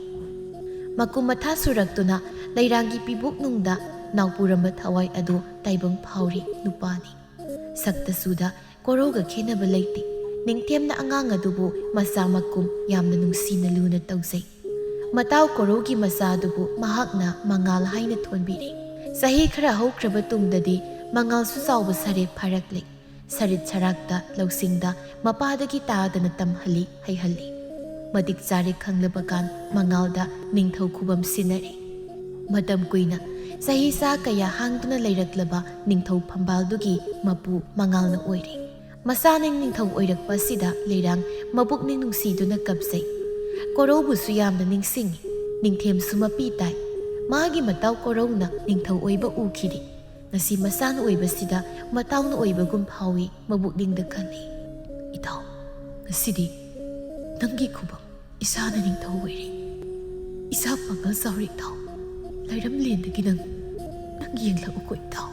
ꯃꯀꯨꯝ ꯃꯊꯥ ꯁꯨꯔꯛꯇꯨꯅ ꯂꯩꯔꯥꯡꯒꯤ ꯄꯤꯕꯨꯛꯅꯨꯡꯗ ꯅꯥꯎꯄꯨꯔꯝꯕ ꯊꯋꯥꯏ ꯑꯗꯨ ꯇꯥꯏꯕꯪ ꯐꯥꯎꯔꯤ ꯅꯨꯄꯥꯅꯤ꯫ ꯁꯛꯇ ꯆꯨꯗ ꯀꯣꯔꯧꯒ ꯈꯦꯟꯅꯕ ꯂꯩꯇꯦ꯫ ꯅꯤꯡꯊꯦꯝꯅ ꯑꯉꯥꯡ ꯑꯗꯨꯕꯨ ꯃꯆꯥ ꯃꯀꯨꯝ ꯌꯥꯝꯅ ꯅꯨꯡꯁꯤꯅ ꯂꯨꯅ ꯇꯧꯖꯩ꯫ ꯃꯇꯥꯎ ꯀꯣꯔꯧꯒꯤ ꯃꯆꯥ ꯑꯗꯨꯕꯨ ꯃꯍꯥꯛꯅ ꯃꯉꯥꯜ ꯍꯥꯏꯅ ꯊꯣꯟꯕꯤꯔꯤ꯫ ꯆꯍꯤ ꯈꯔ ꯍꯧꯈ꯭ꯔꯕ ꯇꯨꯡꯗꯗꯤ ꯃꯉꯥꯜꯁꯨ ꯆꯥꯎꯕ ꯁꯥꯔꯦꯞ ꯐꯥꯔꯛꯂꯦ꯫ ꯁꯔꯤꯠ ꯁꯔꯥꯛꯇ ꯂꯧꯁꯤꯡꯗ ꯃꯄꯥꯗꯒꯤ ꯇꯥꯗꯅ ꯇꯝꯍꯜꯂꯤ, ꯍꯩꯍꯜꯂꯤ꯫ ꯃꯇꯤꯛ ꯆꯥꯔꯦ ꯈꯪꯂꯕ ꯀꯥꯟ ꯃꯉꯥꯜꯗ ꯅꯤꯡꯊꯧ ꯈꯨꯕꯝ ꯁꯤꯟꯅꯔꯦ꯫ ꯃꯇꯝ ꯀꯨꯏꯅ ꯆꯍꯤ ꯆꯥ ꯀꯌꯥ ꯍꯥꯡꯗꯨꯅ ꯂꯩꯔꯛꯂꯕ ꯅꯤꯡꯊꯧ ꯐꯝꯕꯥꯜꯗꯨꯒꯤ ꯃꯄꯨ ꯃꯉꯥꯜꯅ ꯑꯣꯏꯔꯦ꯫ ꯃꯆꯥꯅ ꯅꯤꯡꯊꯧ ꯑꯣꯏꯔꯛꯄ ꯑꯁꯤꯗ ꯂꯩꯔꯥꯡ ꯃꯕꯨꯛꯅꯤꯡ ꯅꯨꯡꯁꯤꯗꯨꯅ ꯀꯞꯆꯩ꯫ ꯀꯣꯔꯧꯕꯨꯁꯨ ꯌꯥꯝꯅ ꯅꯤꯡꯁꯤꯡꯉꯤ꯫ ꯅꯤꯡꯊꯦꯝꯁꯨ ꯃꯄꯤ ꯇꯥꯏ꯫ ꯃꯥꯒꯤ ꯃꯇꯥꯎ ꯀꯣꯔꯧꯅ ꯅꯤꯡꯊꯧ ꯑꯣꯏꯕ ꯎꯈꯤꯗꯦ꯫ ꯉꯁꯤ ꯃꯆꯥꯅ ꯑꯣꯏꯕꯁꯤꯗ ꯃꯇꯥꯎꯅ ꯑꯣꯏꯕꯒꯨꯝ ꯐꯥꯎꯏ ꯃꯕꯨꯛꯅꯤꯡꯗ ꯈꯜꯂꯤ꯫ "ꯏꯇꯥꯎ, ꯉꯁꯤꯗꯤ ꯅꯪꯒꯤ ꯈꯨꯕꯝ ꯏꯁꯥꯅ ꯅꯤꯡꯊꯧ ꯑꯣꯏꯔꯦ꯫ ꯏꯁꯥ ꯄꯥꯡꯒꯜ ꯆꯥꯎꯔꯦ ꯏꯇꯥꯎ꯫ ꯂꯥꯏꯔꯝꯂꯦꯟꯗꯒꯤ ꯅꯪ, ꯅꯪ ꯌꯦꯡꯂꯛꯎꯀꯣ ꯏꯇꯥꯎ"꯫